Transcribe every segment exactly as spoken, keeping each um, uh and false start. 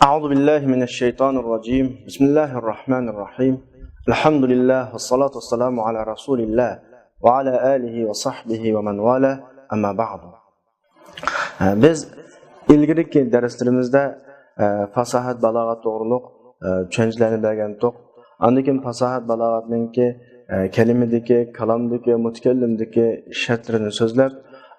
أعوذ بالله من الشيطان الرجيم. بسم الله الرحمن الرحيم. الحمد لله والصلاة والسلام على رسول الله وعلى آله وصحبه ومن والاه. أما بعد. بىز ئىلگىرىكى دەرسلىرىمىزدە، ئە، پاساھەت، بالاغەت توغرۇلۇق، ئە، چۈشەنچىلەرنى بەرگەنتۇق. ئاندىن كېيىن پاساھەت، بالاغەتنىڭكى، ئە، كەلىمىدىكى، كالامدىكى، مۇتەكەللىمدىكى شەرتلىرىنى سۆزلەپ،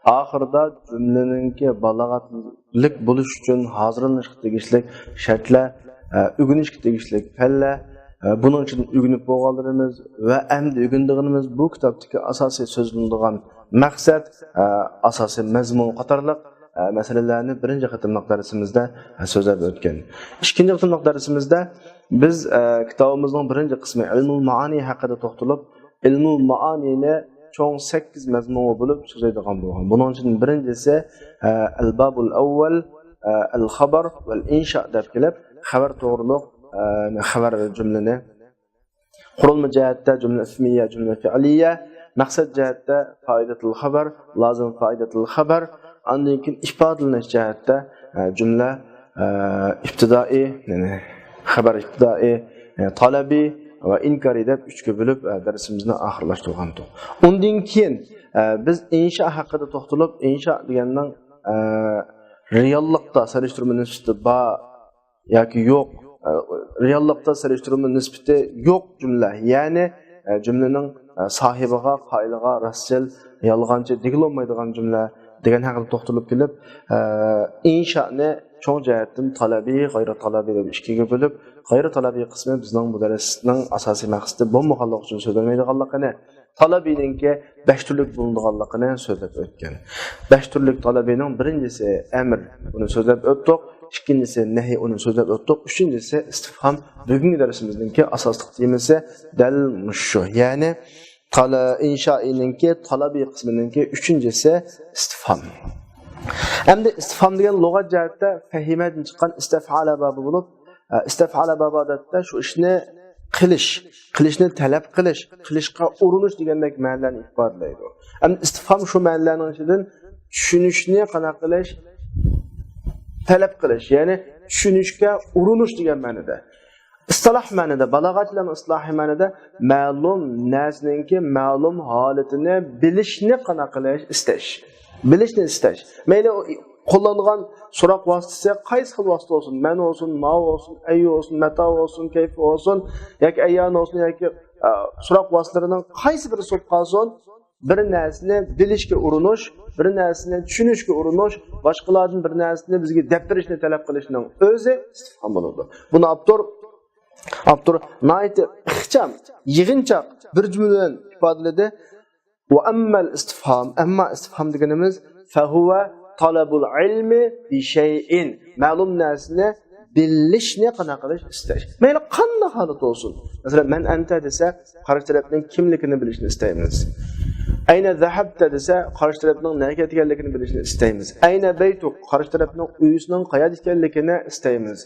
ئاخىرىدا جۈملىنىڭكى بالاغەتلىك بولۇش ئۈچۈن ھازىرلىنىشقا تېگىشلىك شەرتلەر، ئە، ئۆگىنىشكە تېگىشلىك پەنلەر، ئە، بۇنىڭ ئىچىدىن ئۆگىنىپ بولغانلىرىمىز ۋە ئەمدى ئۆگىنىدىغىنىمىز بۇ كىتابتىكى ئاساسىي سۆزلىنىدىغان مەقسەت، ئە، ئاساسىي مەزمۇن قاتارلىق، ئە، مەسىلىلەرنى بىرىنچى قېتىملىق دەرسىمىزدە، ئە، سۆزلەپ ئۆتكەن. ئىككىنچى قېتىملىق دەرسىمىزدە بىز، ئە، كىتابىمىزنىڭ بىرىنچى قىسمى ئىلمۇل مائانى ھەققىدە توختىلىپ، ئىلمۇل مائانىنى چوڭ سەككىز مەزمۇنغا بۆلۈپ سۆزلەيدىغان بولغان. بۇنىڭ ئىچىدىن بىرىنچىسى، ئە، ئەل بابۇل ئەۋۋەل، ئە، ئەل خەبەر ۋەل ئىنشا دەپ كېلىپ، خەۋەر توغرۇلۇق، ئە، خەۋەر جۈملىنى قۇرۇلما جەھەتتە جۈملە ئىسمىيە، جۈملە فېئلىيە، مەقسەت جەھەتتە فائىدەتۇل خەبەر، لازىم فائىدەتۇل خەبەر، ئاندىن كېيىن ئىپادىلىنىش جەھەتتە، ئە، جۈملە، ئە، ئىپتىدائىي، يەنى خەبەر ئىپتىدائىي، ئە، تەلەبىي ۋە ئىنكارىي دەپ ئۈچكە بۆلۈپ، ئە، دەرسىمىزنى ئاخىرلاشتۇرغانتۇق. ئۇندىن كېيىن، ئە، بىز ئىنشا ھەققىدە توختىلىپ، ئىنشا دېگەننىڭ، ئە، رېئاللىقتا سېلىشتۇرما نىسبىتى بار ياكى يوق، ئە، رېئاللىقتا سېلىشتۇرما نىسبىتى يوق جۈملە، يەنى، ئە، جۈملىنىڭ، ئە، ساھىبىغا، قائىلىغا راستچىل، يالغانچى دېگىلىمايدىغان جۈملە دېگەن ھەققىدە توختىلىپ كېلىپ، ئە، ئىنشانى چوڭ جەھەتتىن تەلەبىي، غەيرىي تەلەبىي دەپ ئىككىگە بۆلۈپ، غەيرىي تەلەبىي قىسمى بىزنىڭ بۇ دەرسنىڭ ئاساسىي مەقسىتى بولمىغانلىقى ئۈچۈن سۆزلەنمەيدىغانلىقىنى، تەلەبىينىڭكى بەش تۈرلۈك بولىدىغانلىقىنى سۆزلەپ ئۆتكەن. بەش تۈرلۈك تەلەبىينىڭ بىرىنچىسى ئەمر، ئۇنى سۆزلەپ ئۆتتۇق. ئىككىنچىسى نەھى، ئۇنى سۆزلەپ ئۆتتۇق. ئۈچىنچىسى ئىستىفھام. بۈگۈنكى دەرسىمىزنىڭكى ئاساسلىق تېمىسى دەل مۇشۇ. يەنى تالا-، ئىنشائىنىڭكى تەلەبىي قىسمىنىڭكى ئۈچىنچىسى ئىستىفھام. ئەمدى ئىستىفھام دېگەن لۇغەت جەھەتتە فەھىمەدىن چىققان ئىستەفئالە بابى بولۇپ، ئە، ئىستەفئالە بابى ئادەتتە شۇ ئىشنى قىلىش، قىلىشنى تەلەپ قىلىش، قىلىشقا ئۇرۇنۇش دېگەندەك مەنىلەرنى ئىپادىلەيدۇ. ئەمدى ئىستىفھام شۇ مەنىلەرنىڭ ئىچىدىن چۈشىنىشنى قانداق قىلىش؟ تەلەپ قىلىش، يەنى چۈشىنىشكە ئۇرۇنۇش دېگەن مەنىدە. ئىستىلاھ مەنىدە، بالاغەتچىلەرنىڭ ئىستىلاھىي مەنىدە مەلۇم نەرسىنىڭكى مەلۇم ھالىتىنى بىلىشنى قانداق قىلىش، ئىستەش. بىلىشنى ئىستەش. مەيلى ئۇ قوللانغان سوراق ۋاسىتىسى قايسى خىل ۋاسىتە بولسۇن، مەن بولسۇن، ما بولسۇن، ئەي بولسۇن، مەتا بولسۇن، كەيف بولسۇن، ياكى ئەييان بولسۇن، ياكى، ئە، سوراق ۋاسىتىلىرىنىڭ قايسى بىرى بولۇپ قالسۇن، بىر نەرسىنى بىلىشكە ئۇرۇنۇش، بىر نەرسىنى چۈشىنىشكە ئۇرۇنۇش، باشقىلاردىن بىر نەرسىنى بىزگە دەپ بېرىشنى تەلەپ قىلىشنىڭ ئۆزى ئىستىفھام بولىدۇ. بۇنى ئاپتور، ئاپتور ناھايىتى ئىخچام، يىغىنچاق بىر جۈملە بىلەن ئىپادىلىدى. ۋە ئەممەل ئىستىفھام، ئەمما ئىستىفھام دېگىنىمىز فەھۇۋە تەلەبۇل ئىلمى بىشەيئىن، مەلۇم نەرسىنى بىلىشنى قانداق قىلىش، ئىستەش. مەيلى قانداق ھالەت بولسۇن. مەسىلەن، مەن ئەنتە دېسە، قارشى تەرەپنىڭ كىملىكىنى بىلىشنى ئىستەيمىز. ئەينە زەھەبتە دېسە، قارشى تەرەپنىڭ نەگە كەتكەنلىكىنى بىلىشنى ئىستەيمىز. ئەينە بەيتۇك، قارشى تەرەپنىڭ ئۆيىسىنىڭ قەيەردە ئىكەنلىكىنى ئىستەيمىز.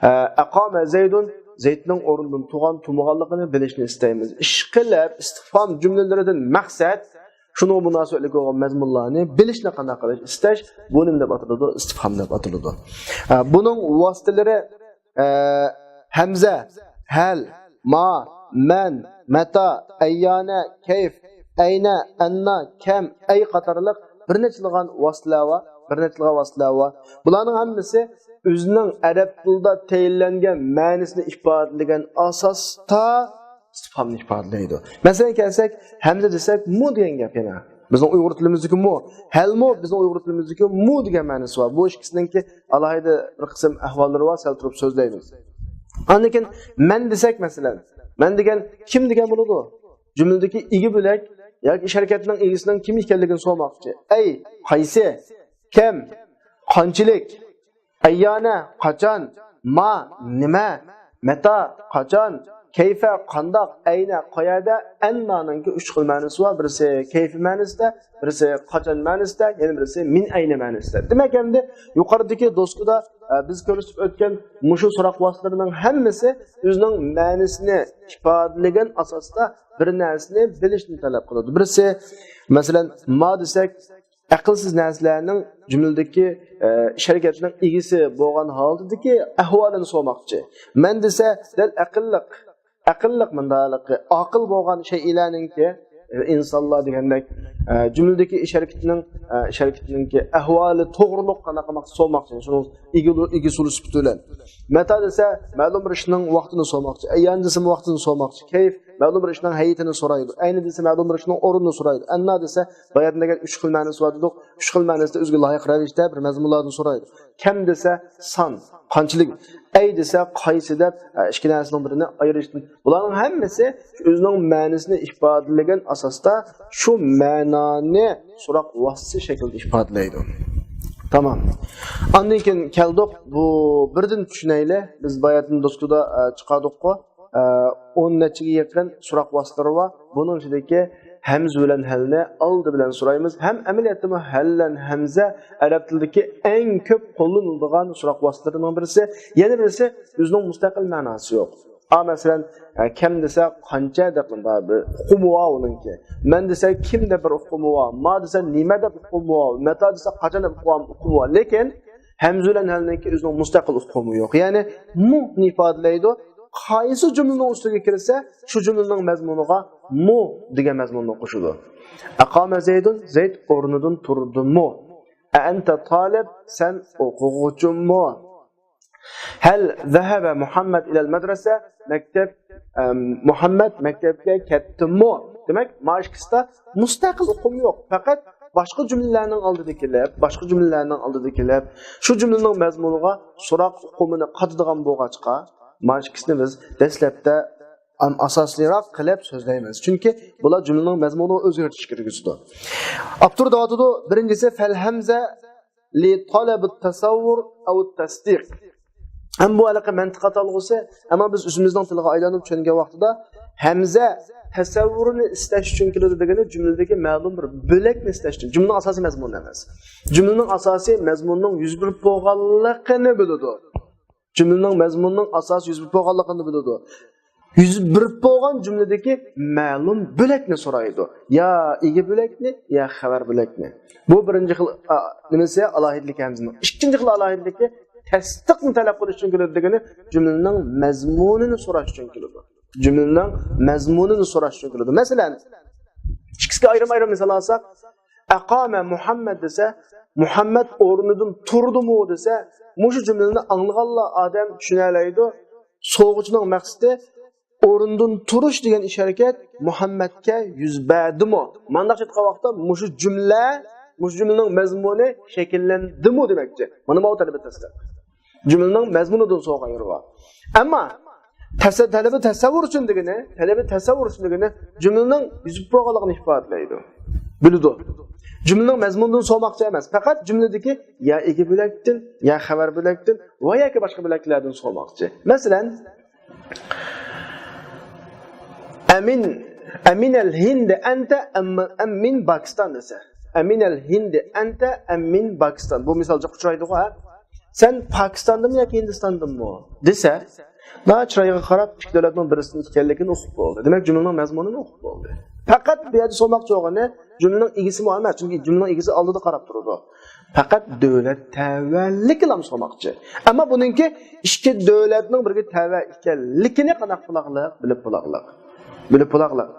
ئە، ئەقامە زەيدۇن، زەيدنىڭ ئورنىدىن تۇرغان، تۇرمىغانلىقىنى بىلىشنى ئىستەيمىز. ئىشقىلىپ، ئىستىفھام جۈملىلىرىدىن مەقسەت شۇنىڭغا مۇناسىۋەتلىك بولغان مەزمۇنلارنى بىلىشنى قانداق قىلىش، ئىستەش، بۇ نېمە دەپ ئاتىلىدۇ؟ ئىستىفھام دەپ ئاتىلىدۇ. ئە، بۇنىڭ ۋاسىتىلىرى، ئە، ھەمزە، ھەل، ما، مەن، مەتا، ئەييانە، كەيف، ئەينە، ئەننا، كەم، ئەي قاتارلىق بىر نەچچىلىغان ۋاسىتىلەر بار، بىر نەچچىلىغان ۋاسىتىلەر بار. بۇلارنىڭ ھەممىسى ئۆزىنىڭ ئەرەب تىلىدا تەيىنلەنگەن مەنىسىنى ئىپادىلىگەن ئاساستا ئىستىفھامنى ئىپادىلەيدۇ. مەسىلەن كەلسەك، ھەمزە دېسەك، مۇ دېگەن گەپ يەنە. بىزنىڭ ئۇيغۇر تىلىمىزدىكى مۇ، ھەلمۇ بىزنىڭ ئۇيغۇر تىلىمىزدىكى مۇ دېگەن مەنىسى بار. بۇ ئىككىسىنىڭكى ئالاھىدە بىر قىسىم ئەھۋاللىرى بار، سەل تۇرۇپ سۆزلەيمىز. ئاندىن كېيىن مەن دېسەك، مەسىلەن، مەن دېگەن كىم دېگەن بولىدۇ؟ جۈملىدىكى ئىگە بۆلەك ياكى ئىش ھەرىكەتنىڭ ئىگىسىنىڭ كىم ئىكەنلىكىنى سورىماقچى. ئەي، قايسى؟ كەم؟ قانچىلىك؟ ئەييانە، قاچان؟ ما، نېمە؟ مەتا، قاچان؟ كەيفە، قانداق؟ ئەينە، قەيەردە؟ ئەننانىڭكى ئۈچ خىل مەنىسى بار. بىرسى كەيفى مەنىسىدە، بىرسى قاچان مەنىسىدە، يەنە بىرسى مىن ئەينە مەنىسىدە. دېمەك، ئەمدى يۇقىرىدىكى دوسكىدا، ئە، بىز كۆرسىتىپ ئۆتكەن مۇشۇ سوراق ۋاسىتىلىرىنىڭ ھەممىسى ئۆزىنىڭ مەنىسىنى ئىپادىلىگەن ئاساستا بىر نەرسىنى بىلىشنى تەلەپ قىلىدۇ. بىرسى، مەسىلەن، ما دېسەك، ئەقىلسىز نەرسىلەرنىڭ جۈملىدىكى، ئە، ئىش-ھەرىكەتنىڭ ئىگىسى بولغان ھالىتىدىكى ئەھۋالىنى سورىماقچى. مەن دېسە، دەل ئەقىللىق، ئەقىللىق مۇنداقلىقى، ئاقىل بولغان شەيئىلەرنىڭكى، ئە، ئىنسانلار دېگەندەك، ئە، جۈملىدىكى ئىش-ھەرىكىتىنىڭ، ئە، ئىش-ھەرىكىتىنىڭكى ئەھۋالى توغرۇلۇق قانداق قىلماقچى سورىماقچى. شۇنىڭ ئىگىلى-، ئىگىسى سۈپىتى بىلەن. مەتا دېسە، مەلۇم بىر ئىشنىڭ ۋاقتىنى سورىماقچى. ئەييان دېسە، ۋاقتىنى سورىماقچى. كەيف، مەلۇم بىر ئىشنىڭ ھەيئىتىنى سورايدۇ. ئەينە دېسە، مەلۇم بىر ئىشنىڭ ئورنىنى سورايدۇ. ئەننا دېسە، باياتىن دېگەن ئۈچ خىل مەنىسى بار دېدۇق. ئۈچ خىل مەنىسىدە ئۆزىگە لايىق رەۋىشتە بىر مەزمۇنلاردىن سورايدۇ. كەم دېسە، سان، قانچىلىك. ئەي دېسە، قايسى دەپ، ئە، ئىككى نەرسىنىڭ بىرىنى ئايرىشتىن. بۇلارنىڭ ھەممىسى ئۆزىنىڭ مەنىسىنى ئىپادىلىگەن ئاساستا شۇ مەنانى سوراق ۋاسىتىسى شەكلىدە ئىپادىلەيدۇ. تامام. ئاندىن كېيىن كەلدۇق، بۇ بىردىن چۈشىنەيلى. بىز باياتىن دوسكىدا، ئە، چىقاردۇققۇ. ئە، ئون نەچچىگە يېقىن سوراق ۋاسىتىلىرى بار. بۇنىڭ ئىچىدىكى ھەمزە بىلەن ھەلنى ئالدى بىلەن سورايمىز. ھەم ئەمەلىيەتتىمۇ ھەل بىلەن ھەمزە ئەرەب تىلىدىكى ئەڭ كۆپ قوللىنىلىدىغان سوراق ۋاسىتىلىرىنىڭ بىرسى. يەنە بىرسى ئۆزىنىڭ مۇستەقىل مەناسى يوق. ئا، مەسىلەن، ئە، كەم دېسە قانچە دەپ بىر ئۇقۇمى بار ئۇنىڭكى. مەن دېسە كىم دەپ بىر ئۇقۇمى بار. ما دېسە نېمە دەپ ئۇقۇمى بار. مەتا دېسە قاچان دەپ ئۇقۇم-، ئۇقۇمى بار. لېكىن ھەمزە بىلەن ھەلنىڭكى ئۆزىنىڭ مۇستەقىل ئۇقۇمى يوق. يەنى مۇنى ئىپادىلەيدۇ. قايسى جۈملىنىڭ ئۈستىگە كىرسە، شۇ جۈملىنىڭ مەزمۇنىغا مۇ دېگەن مەزمۇننى قوشىدۇ. ئەقامە زەيدۇن، زەيد ئورنىدىن تۇردىمۇ؟ ئەئەنتە تالىب، سەن ئوقۇغۇچىمۇ؟ ھەل زەھەبە مۇھەممەد ئىلەل مەدرەسە، مەكتەپ، ئەم، مۇھەممەد مەكتەپكە كەتتىمۇ؟ دېمەك، ما ئىككىسىدا مۇستەقىل ئۇقۇم يوق. پەقەت باشقا جۈملىلەرنىڭ ئالدىدا كېلىپ، باشقا جۈملىلەرنىڭ ئالدىدا كېلىپ، شۇ جۈملىنىڭ مەزمۇنىغا سوراق ئۇقۇمىنى قاتىدىغان بولغاچقا، ما ئىككىسىنى بىز دەسلەپتە ئەم، ئاساسلىراق قىلىپ سۆزلەيمىز. چۈنكى بۇلار جۈملىنىڭ مەزمۇنىغا ئۆزگەرتىش كىرگۈزىدۇ. ئاپتور دەۋاتىدۇ، بىرىنچىسى، فەل ھەمزە لى تەلەبىت تەسەۋۋۇر ئەۋ تەستىق. ھەم بۇ ھېلىقى مەنتىق ئاتالغۇسى، ئەمما بىز ئۆزىمىزنىڭ تىلىغا ئايلاندۇرۇپ چۈشەنگەن ۋاقتىدا ھەمزە تەسەۋۋۇرنى ئىستەش ئۈچۈن كېلىدۇ دېگىنى جۈملىدىكى مەلۇم بىر بۆلەكنى ئىستەش ئۈچۈن. جۈملىنىڭ ئاساسىي مەزمۇنى ئەمەس. جۈملىنىڭ ئاساسىي مەزمۇنىنىڭ يۈز بېرىپ بولغانلىقىنى بىلىدۇ. جۈملىنىڭ مەزمۇنىنىڭ ئاساسىي يۈز بېرىپ بولغانلىقىنى بىلىدۇ. يۈز بېرىپ بولغان جۈملىدىكى مەلۇم بۆلەكنى سورايدۇ. يا ئىگە بۆلەكنى، يا خەۋەر بۆلەكنى. بۇ بىرىنچى خىل، ئا، نېمىسى، ئالاھىدىلىكى ھەمزىنىڭ. ئىككىنچى خىل ئالاھىدىلىكى تەستىقنى تەلەپ قىلىش ئۈچۈن كېلىدۇ دېگىنى جۈملىنىڭ مەزمۇنىنى سوراش ئۈچۈن كېلىدۇ. جۈملىنىڭ مەزمۇنىنى سوراش ئۈچۈن كېلىدۇ. مەسىلەن، ئىككىسىگە ئايرىم-ئايرىم مىسال ئالساق، ئەقامە مۇھەممەد دېسە، مۇھەممەد ئورنىدىن تۇردىمۇ دېسە، مۇشۇ جۈملىنى ئاڭلىغانلا ئادەم چۈشىنەلەيدۇ. سوغۇچىنىڭ مەقسىتى ئورنىدىن تۇرۇش دېگەن ئىش ھەرىكەت مۇھەممەدكە يۈز بەردىمۇ؟ مانداق ئېيتقان ۋاقىتتا مۇشۇ جۈملە، مۇشۇ جۈملىنىڭ مەزمۇنى شەكىللەندىمۇ دېمەكچى. مانا بۇ تەلەبىي تەستىق. جۈملىنىڭ مەزمۇنىدىن سوغا ئايرىۋال. ئەمما تەسە-، تەلەبىي تەسەۋۋۇر ئۈچۈن دېگىنى، تەلەبىي تەسەۋۋۇر ئۈچۈن دېگىنى جۈملىنىڭ يۈز بېرىپ بولغانلىقىنى ئىپادىلەيدۇ. بىلىدۇ. جۈملىنىڭ مەزمۇنىدىن سورىماقچى ئەمەس، پەقەت جۈملىدىكى يا ئىگە بۆلەكتىن، يا خەۋەر بۆلەكتىن ۋە ياكى باشقا بۆلەكلەردىن سورىماقچى. مەسىلەن، ئەمىن، ئەمىنەل ھىندى ئەنتە ئەم، ئەم مىن پاكىستان دېسە. ئەمىنەل ھىندى ئەنتە ئەم مىن پاكىستان. بۇ مىسالچە ئۇچرايدىغۇ، ھە؟ سەن پاكىستاندىنمۇ ياكى ھىندىستاندىنمۇ؟ دېسە، دا چىرايىغا قاراپ، ئىككى دۆلەتنىڭ بىرسىدىن ئىكەنلىكىنى ئۇقۇپ بولدى. دېمەك، جۈملىنىڭ مەزمۇنىنى ئۇقۇپ بولدى. پەقەت بۇ يەردە سورىماقچى بولغىنى جۈملىنىڭ ئىگىسىمۇ ئەمەس، چۈنكى جۈملىنىڭ ئىگىسى ئالدىدا قاراپ تۇرىدۇ. پەقەت دۆلەت تەۋەلىكىلا سورىماقچى. ئەمما بۇنىڭكى ئىككى دۆلەتنىڭ بىرگە تەۋە ئىكەنلىكىنى قانداق قىلاقلىق؟ بىلىپ بولاقلىق. بىلىپ بولاقلىق.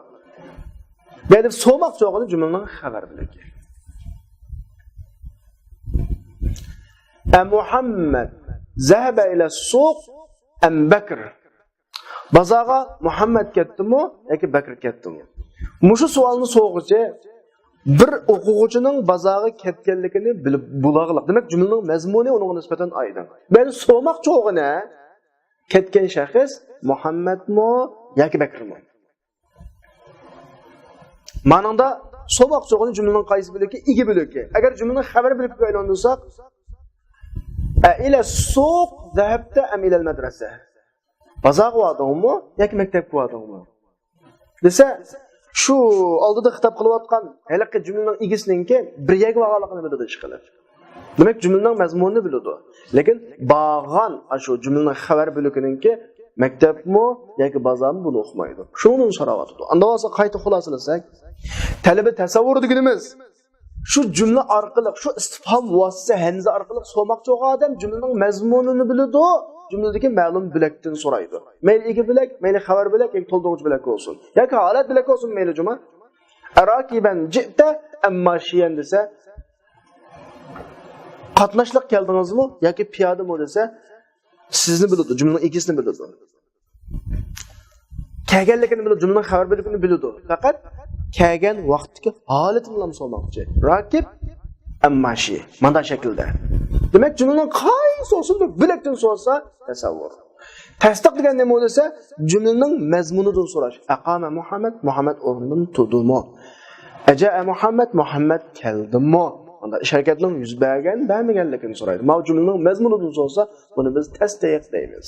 بۇ يەردە سورىماقچى بولغىنى جۈملىنىڭ خەۋەر بۆلىكى. ئە مۇھەممەد زەھەبە ئىلە سوق ئەم بەكر. بازارغا مۇھەممەد كەتتىمۇ ياكى بەكرى كەتتىمۇ؟ مۇشۇ سوئالنى سورىغۇچى بىر ئوقۇغۇچىنىڭ بازارغا كەتكەنلىكىنى بىلىپ بولاغلىق. دېمەك، جۈملىنىڭ مەزمۇنى ئۇنىڭغا نىسبەتەن ئايدىڭ. مەن سورىماقچى بولغىنى كەتكەن شەخس مۇھەممەدمۇ ياكى بەكرىمۇ؟ مانىڭدا سورىماقچى بولغىنى جۈملىنىڭ قايسى بۆلىكى؟ ئىگە بۆلىكى. ئەگەر جۈملىنى خەۋەر بۆلىكىگە ئايلاندۇرساق، ئە ئىلە سوق زەھەبتە ئەم ئىلەل مەدرەسە؟ بازارغا باردىڭمۇ ياكى مەكتەپكە باردىڭمۇ؟ دېسە، شۇ ئالدىدا خىتاب قىلىۋاتقان ھېلىقى جۈملىنىڭ ئىگىسىنىڭكى بىر يەرگە بارغانلىقىنى بىلىدۇ ئىشقىلىپ. دېمەك، جۈملىنىڭ مەزمۇنىنى بىلىدۇ. لېكىن بارغان ئاشۇ جۈملىنىڭ خەۋەر بۆلىكىنىڭكى مەكتەپمۇ ياكى بازارمۇ بۇنى ئۇقمايدۇ. شۇنىڭدىن سوراۋاتىدۇ. ئاندىن بولسا قايتا خۇلاسىلىسەك، تەلىبى تەسەۋۋۇر دېگىنىمىز شۇ جۈملە ئارقىلىق، شۇ ئىستىپھام ۋاسىتە ھەمزە ئارقىلىق سورىماقچى بولغان ئادەم جۈملىنىڭ مەزمۇنىنى بىلىدۇ، جۈملىدىكى مەلۇم بۆلەكتىن سورايدۇ. مەيلى ئىگە بۆلەك، مەيلى خەۋەر بۆلەك ياكى تولدۇرغۇچ بۆلەك بولسۇن. ياكى ھالەت بۆلەك بولسۇن، مەيلى جۇما. ئەراكىبەن جىئتە ئەمما شىيەن دېسە، قاتناشلىق كەلدىڭىزمۇ ياكى پىيادىمۇ دېسە، سىزنى بىلىدۇ، جۈملىنىڭ ئىگىسىنى بىلىدۇ. كەلگەنلىكىنى بىلىدۇ، جۈملىنىڭ خەۋەر بۆلىكىنى بىلىدۇ. پەقەت كەلگەن ۋاقىتتىكى ھالىتىنىلا سورىماقچى. راكىب، ئەمما شى. مانداق شەكىلدە. دېمەك، جۈملىنىڭ قايسى بولسۇن بىر بۆلەكتىن سورىسا، تەسەۋۋۇر. تەستىق دېگەن نېمە دېسە، جۈملىنىڭ مەزمۇنىدىن سوراش. ئەقامە مۇھەممەد، مۇھەممەد ئورنىدىن تۇردىمۇ؟ ئەجائە مۇھەممەد، مۇھەممەد كەلدىمۇ؟ مانداق ئىش ھەرىكەتنىڭ يۈز بەرگەن، بەرمىگەنلىكىنى سورايدۇ. ماۋۇ جۈملىنىڭ مەزمۇنىدىن سورىسا، بۇنى بىز تەستىق دەيمىز.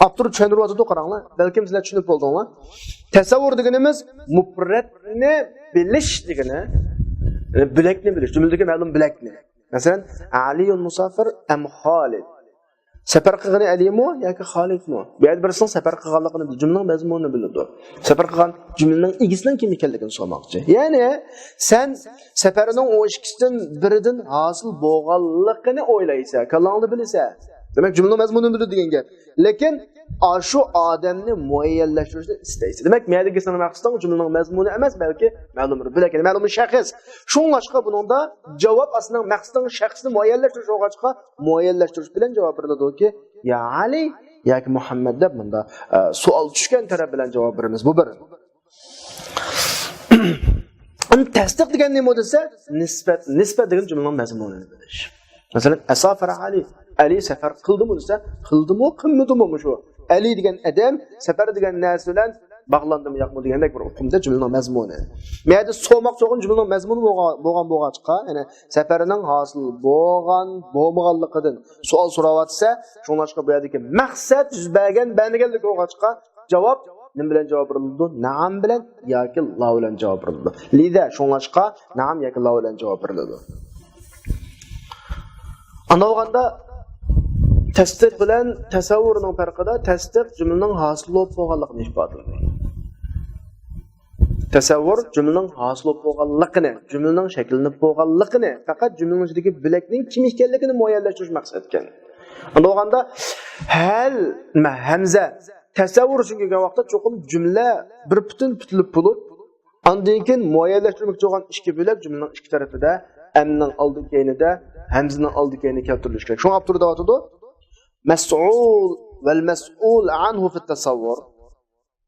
ئاپتور چۈشەندۈرۈۋاتىدۇ، قاراڭلار. بەلكىم سىلەر چۈشىنىپ بولدۇڭلار. تەسەۋۋۇر دېگىنىمىز مۇپرەتنى بىلىش دېگىنى، يەنى بۆلەكنى بىلىش، جۈملىدىكى مەلۇم بۆلەكنى. مەسىلەن، ئەلىيۇن مۇسافىر ئەم خالىد. سەپەر قىلغىنى ئەلىمۇ ياكى خالىدمۇ؟ بۇ يەردە بىرسىنىڭ سەپەر قىلغانلىقىنى بىل-، جۈملىنىڭ مەزمۇنىنى بىلىدۇ. سەپەر قىلغان جۈملىنىڭ ئىگىسىنىڭ كىم ئىكەنلىكىنى سورىماقچى. يەنى سەن سەپەرنىڭ ئۇ ئىككىسىدىن بىرىدىن ھاسىل بولغانلىقىنى ئويلايسەن، كاللاڭدا بىلىسەن. دېمەك، جۈملىنىڭ مەزمۇنىنى بىلىدۇ دېگەن گەپ. لېكىن ئاشۇ ئادەمنى مۇئەييەنلەشتۈرۈشنى ئىستەيسەن. دېمەك، مەيەدىكى سېنىڭ مەقسىتىڭ جۈملىنىڭ مەزمۇنى ئەمەس، بەلكى مەلۇم بىر بۆلەك، يەنى مەلۇم بىر شەخس. شۇڭلاشقا بۇنىڭدا جاۋاب ئاسلىنىڭ مەقسىتىڭ شەخسنى مۇئەييەنلەشتۈرۈش بولغاچقا، مۇئەييەنلەشتۈرۈش بىلەن جاۋاب بېرىلىدۇكى، يا ئەلى ياكى مۇھەممەد دەپ مۇندا، ئە، سوئال چۈشكەن تەرەپ بىلەن جاۋاب بېرىمىز. بۇ بىر. ئەمدى تەستىق دېگەن نېمە دېسە، نىسبەت، نىسبەت دېگەن جۈملىنىڭ مەزمۇنىنى بىلىش. مەسىلەن، ئەسافەر ئەلى، ئەلى سەپەر قىلدىمۇ دېسە، قىلدىمۇ، قىلمىدىمۇ مۇشۇ؟ ئەلى دېگەن ئادەم سەپەر دېگەن نەرسە بىلەن باغلاندىمۇ ياقمۇ دېگەندەك بىر ئۇقۇمدا جۈملىنىڭ مەزمۇنى. مەيەردە سورىماقچى بولغان جۈملىنىڭ مەزمۇنى بولغان، بولغان بولغاچقا، يەنى سەپەرنىڭ ھاسىل بولغان، بولمىغانلىقىدىن سوئال سوراۋاتسا، شۇڭلاشقا بۇ يەردىكى مەقسەت يۈز بەرگەن، بەرمىگەنلىك بولغاچقا، جاۋاب نېمە بىلەن جاۋاب بېرىلىدۇ؟ نەئەم بىلەن ياكى لا بىلەن جاۋاب بېرىلىدۇ. لىدە، شۇڭلاشقا، نەئەم ياكى لا بىلەن جاۋاب بېرىلىدۇ. ئانداق بولغاندا، تەستىق بىلەن تەسەۋۋۇرنىڭ پەرقىدە، تەستىق جۈملىنىڭ ھاسىل بولۇپ بولغانلىقىنى ئىپادىلەيدۇ. تەسەۋۋۇر جۈملىنىڭ ھاسىل بولۇپ بولغانلىقىنى، جۈملىنىڭ شەكىللىنىپ بولغانلىقىنى، پەقەت جۈملىنىڭ ئىچىدىكى بۆلەكنىڭ كىم ئىكەنلىكىنى مۇئەييەنلەشتۈرۈش مەقسەتكەن. ئانداق بولغاندا، ھەل، نېمە، ھەمزە، تەسەۋۋۇر ئۈچۈن كەلگەن ۋاقىتتا چوقۇم جۈملە بىر پۈتۈن پۈتۈلۈپ بولۇپ، ئاندىن كېيىن مۇئەييەنلەشتۈرمەكچى بولغان ئىككى بۆلەك جۈملىنىڭ ئىككى تەرىپىدە، ئەمنىڭ ئالدى كەينىدە، ھەمزىنىڭ ئالدى كەينىدە كەلتۈرۈلۈشى كېرەك. شۇڭا ئاپتور دەۋاتىدۇ، مەسئۇل ۋەل مەسئۇل ئەنھۇ فىت تەسەۋۋۇر.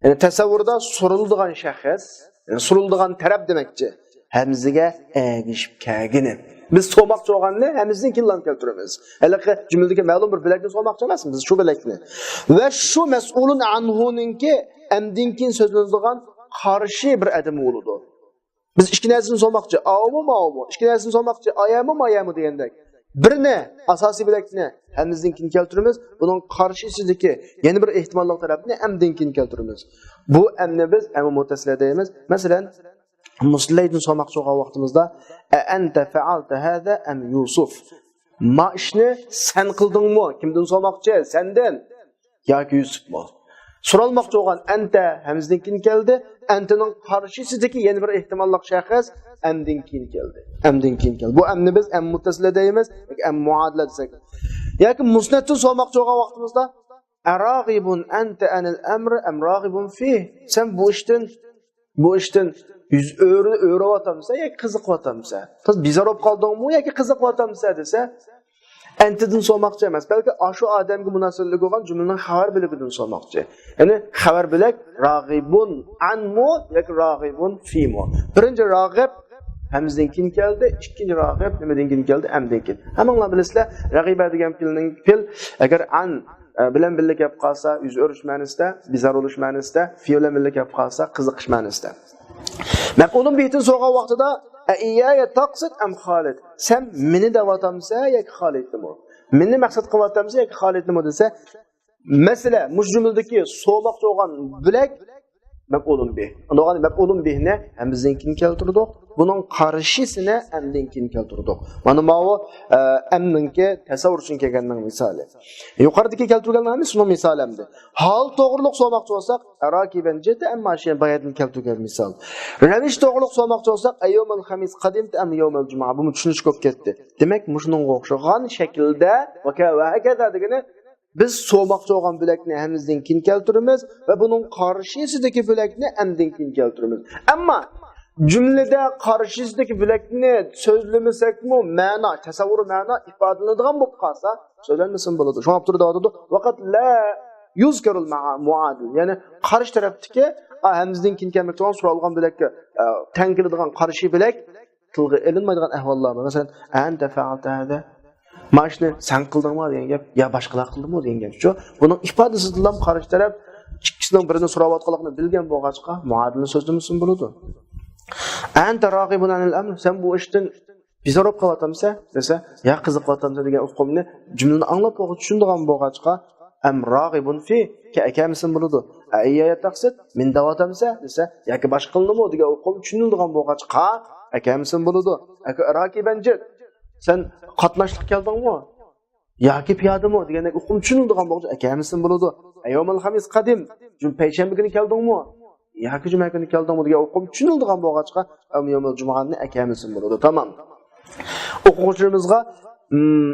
يەنى تەسەۋۋۇردا سورىلىدىغان شەخس، يەنى سورىلىدىغان تەرەپ دېمەكچى. ھەمزىگە ئەگىشىپ كەلگىنى. بىز سورىماقچى بولغاننى ھەمزىدىن كېيىنلا كەلتۈرىمىز. ھېلىقى جۈملىدىكى مەلۇم بىر بۆلەكنى سورىماقچى ئەمەس، بىز شۇ بۆلەكنى. ۋە شۇ مەسئۇلۇن ئەنھۇنىڭكى ئەمدىن كېيىن سۆزلىنىدىغان قارشى بىر ئادەم بولىدۇ. بىز ئىككى نەرسىنى سورىماقچى، ئاۋۇمۇ، ماۋۇمۇ؟ ئىككى نەرسىنى سورىماقچى، ئايەمۇ، مايەمۇ دېگەندەك. بىرنى، ئاساسىي بۆلەكنى ھەمزىدىن كېيىن كەلتۈرىمىز، بۇنىڭ قارشىسىدىكى يەنە بىر ئېھتىماللىق تەرەپنى ئەمدىن كېيىن كەلتۈرىمىز. بۇ ئەمنى بىز ئەمۇ مۇتتەسىلە دەيمىز. مەسىلەن، مۇسلەيدىن سورىماقچى بولغان ۋاقتىمىزدا، ئەئەنتە فەئەلتە ھازا ئەم يۇسۇف؟ ما ئىشنى سەن قىلدىڭمۇ؟ كىمدىن سورىماقچى؟ سەندىن ياكى يۈسۈپمۇ؟ سورالماقچى بولغان ئەنتە ھەمزىدىن كېيىن كەلدى. ئەنتىنىڭ قارشىسىدىكى يەنە بىر ئېھتىماللىق شەخس ئەمدىن كېيىن كەلدى. ئەمدىن كېيىن كەلدى. بۇ ئەمنى بىز ئەم مۇتتەسىلە دەيمىز ياكى ئەم مۇئادىلە دېسەك. ياكى مۇسنەتتىن سورىماقچى بولغان ۋاقتىمىزدا، ئەراغىبۇن ئەنتە ئەنىل ئەمرى ئەم راغىبۇن فىھ؟ سەن بۇ ئىشتىن بۇ ئىشتىن يۈز ئۆرە-، ئۆرۈۋاتامسەن ياكى قىزىقىۋاتامسەن؟ قىز بىزار بولۇپ قالدىڭمۇ ياكى قىزىقىۋاتامسەن دېسە، ئەنتىدىن سورىماقچى ئەمەس، بەلكى ئاشۇ ئادەمگە مۇناسىۋەتلىك بولغان جۈملىنىڭ خەۋەر بۆلىكىدىن سورىماقچى. يەنى خەۋەر بۆلەك راغىبۇن ئەنمۇ ياكى راغىبۇن فىمۇ؟ بىرىنچى راغىب ھەمزىدىن كېيىن كەلدى، ئىككىنچى راغىب نېمىدىن كېيىن كەلدى؟ ئەمدىن كېيىن. ھەممىڭلار بىلىسىلەر، رەغىبە دېگەن پېئىلنىڭ، پېئىل ئەگەر ئەن ئە، بىلەن بىللە كەپ قالسا، يۈز ئۆرۈش مەنىسىدە، بىزار بولۇش مەنىسىدە، فى بىلەن بىللە كەپ قالسا، قىزىقىش مەنىسىدە. مەپئۇلۇن بىھتىن سورىغان ۋاقتىدا، ئەئىيايە تەقسىد ئەم خالىد؟ سەن مېنى دەۋاتامسەن ياكى خالىدنىمۇ؟ مېنى مەقسەت قىلىۋاتامسەن ياكى خالىدنىمۇ دېسە، مەسىلە، مۇشۇ جۈملىدىكى سورىماقچى بولغان بۆلەك مەپئۇلۇن بىھ. ئۇنداق مەپئۇلۇن بىھنى ھەمزىدىن كېيىن كەلتۈردۇق. بۇنىڭ قارشىسىنى ئەمدىن كېيىن كەلتۈردۇق. مانا ماۋۇ، ئە، ئەمنىڭكى تەسەۋۋۇر ئۈچۈن كەلگەننىڭ مىسالى. يۇقىرىدىكى كەلتۈرگەنلەرنى شۇنىڭ مىسالى ئەمدى. ھال توغرۇلۇق سورىماقچى بولساق، راكىبەن جىئتە ئەم ماشىيەن بايادىن كەلتۈرگەن مىسال. رەۋىش توغرۇلۇق سورىماقچى بولساق، ئەييەۋمەل خەمىس قەدىمتە ئەم يەۋمەل جۇمۇئە. بۇمۇ چۈشىنىشكە بولۇپ كەتتى. دېمەك، مۇشۇنىڭغا ئوخشىغان شەكىلدە ۋە ھەكەزا دېگىنى بىز سورىماقچى بولغان بۆلەكنى ھەمزىدىن كېيىن كەلتۈرىمىز ۋە بۇنىڭ قارشىسىدىكى بۆلەكنى ئەمدىن كېيىن كەلتۈرىمىز. ئەمما جۈملىدە قارشىسىدىكى بۆلەكنى سۆزلىمىسەكمۇ، مەنا، تەسەۋۋۇر مەنا ئىپادىلىنىدىغان بولۇپ قالسا، سۆزلەنمىسىمۇ بولىدۇ. شۇڭا ئاپتور دەۋاتىدۇ، ۋەقەت لا يۇزكەرۇل مۇئادىل. يەنى قارشى تەرەپتىكى، ئا، ھەمزىدىن كېيىن كەلمەكتە بولغان سورالغان بۆلەككە، ئا، تەڭ كېلىدىغان قارشى بۆلەك تىلغا ئېلىنمايدىغان ئەھۋاللار بار. مەسىلەن، ئەنتە فەئەلتە ھازا، مانا شۇنى سەن قىلدىڭمۇ دېگەن گەپ، يا باشقىلار قىلدىمۇ دېگەن گەپ شۇ. بۇنىڭ ئىپادىسىدىلا قارشى تەرەپ ئىككىسىنىڭ بىرىنى سوراۋاتقانلىقىنى بىلگەن بولغاچقا، مۇئادىلنى سۆزلىمىسىمۇ بولىدۇ. ئەنتە راغىبۇن ئەنىل ئەمر، سەن بۇ ئىشتىن بىزار بولۇپ قېلىۋاتامسەن دېسە، يا قىزىقىۋاتامسەن دېگەن ئۇقۇمنى جۈملىنى ئاڭلاپ بولغان، چۈشىنىدىغان بولغاچقا، ئەم راغىبۇن فى، كە ئەكەمىسىم بولىدۇ. ئە ئىيايە تەقسىد، مېنى دەۋاتامسەن دېسە، ياكى باشقىلىنىمۇ دېگەن ئۇقۇم چۈشىنىدىغان بولغاچقا، ئەكەمىسىم بولىدۇ. ئەكە راكىبەن جىت، سەن قاتناشلىق كەلدىڭمۇ ياكى پىيادىمۇ دېگەندەك ئۇقۇم چۈشىنىدىغان بولغاچقا، ئەكەمىسىم بولىدۇ. ئەييەمەل خەمىس قەدىم، جۈم پەيشەنبە كۈنى كەلدىڭمۇ ياكى جۈمە كۈنى كەلدىڭمۇ دېگەن ئۇقۇم چۈشىنىلىدىغان بولغاچقا، ئەم يەۋمەل جۇمئەنى ئەكەمىسىم بولىدۇ. تامام. ئوقۇغۇچىلىرىمىزغا، ئىم،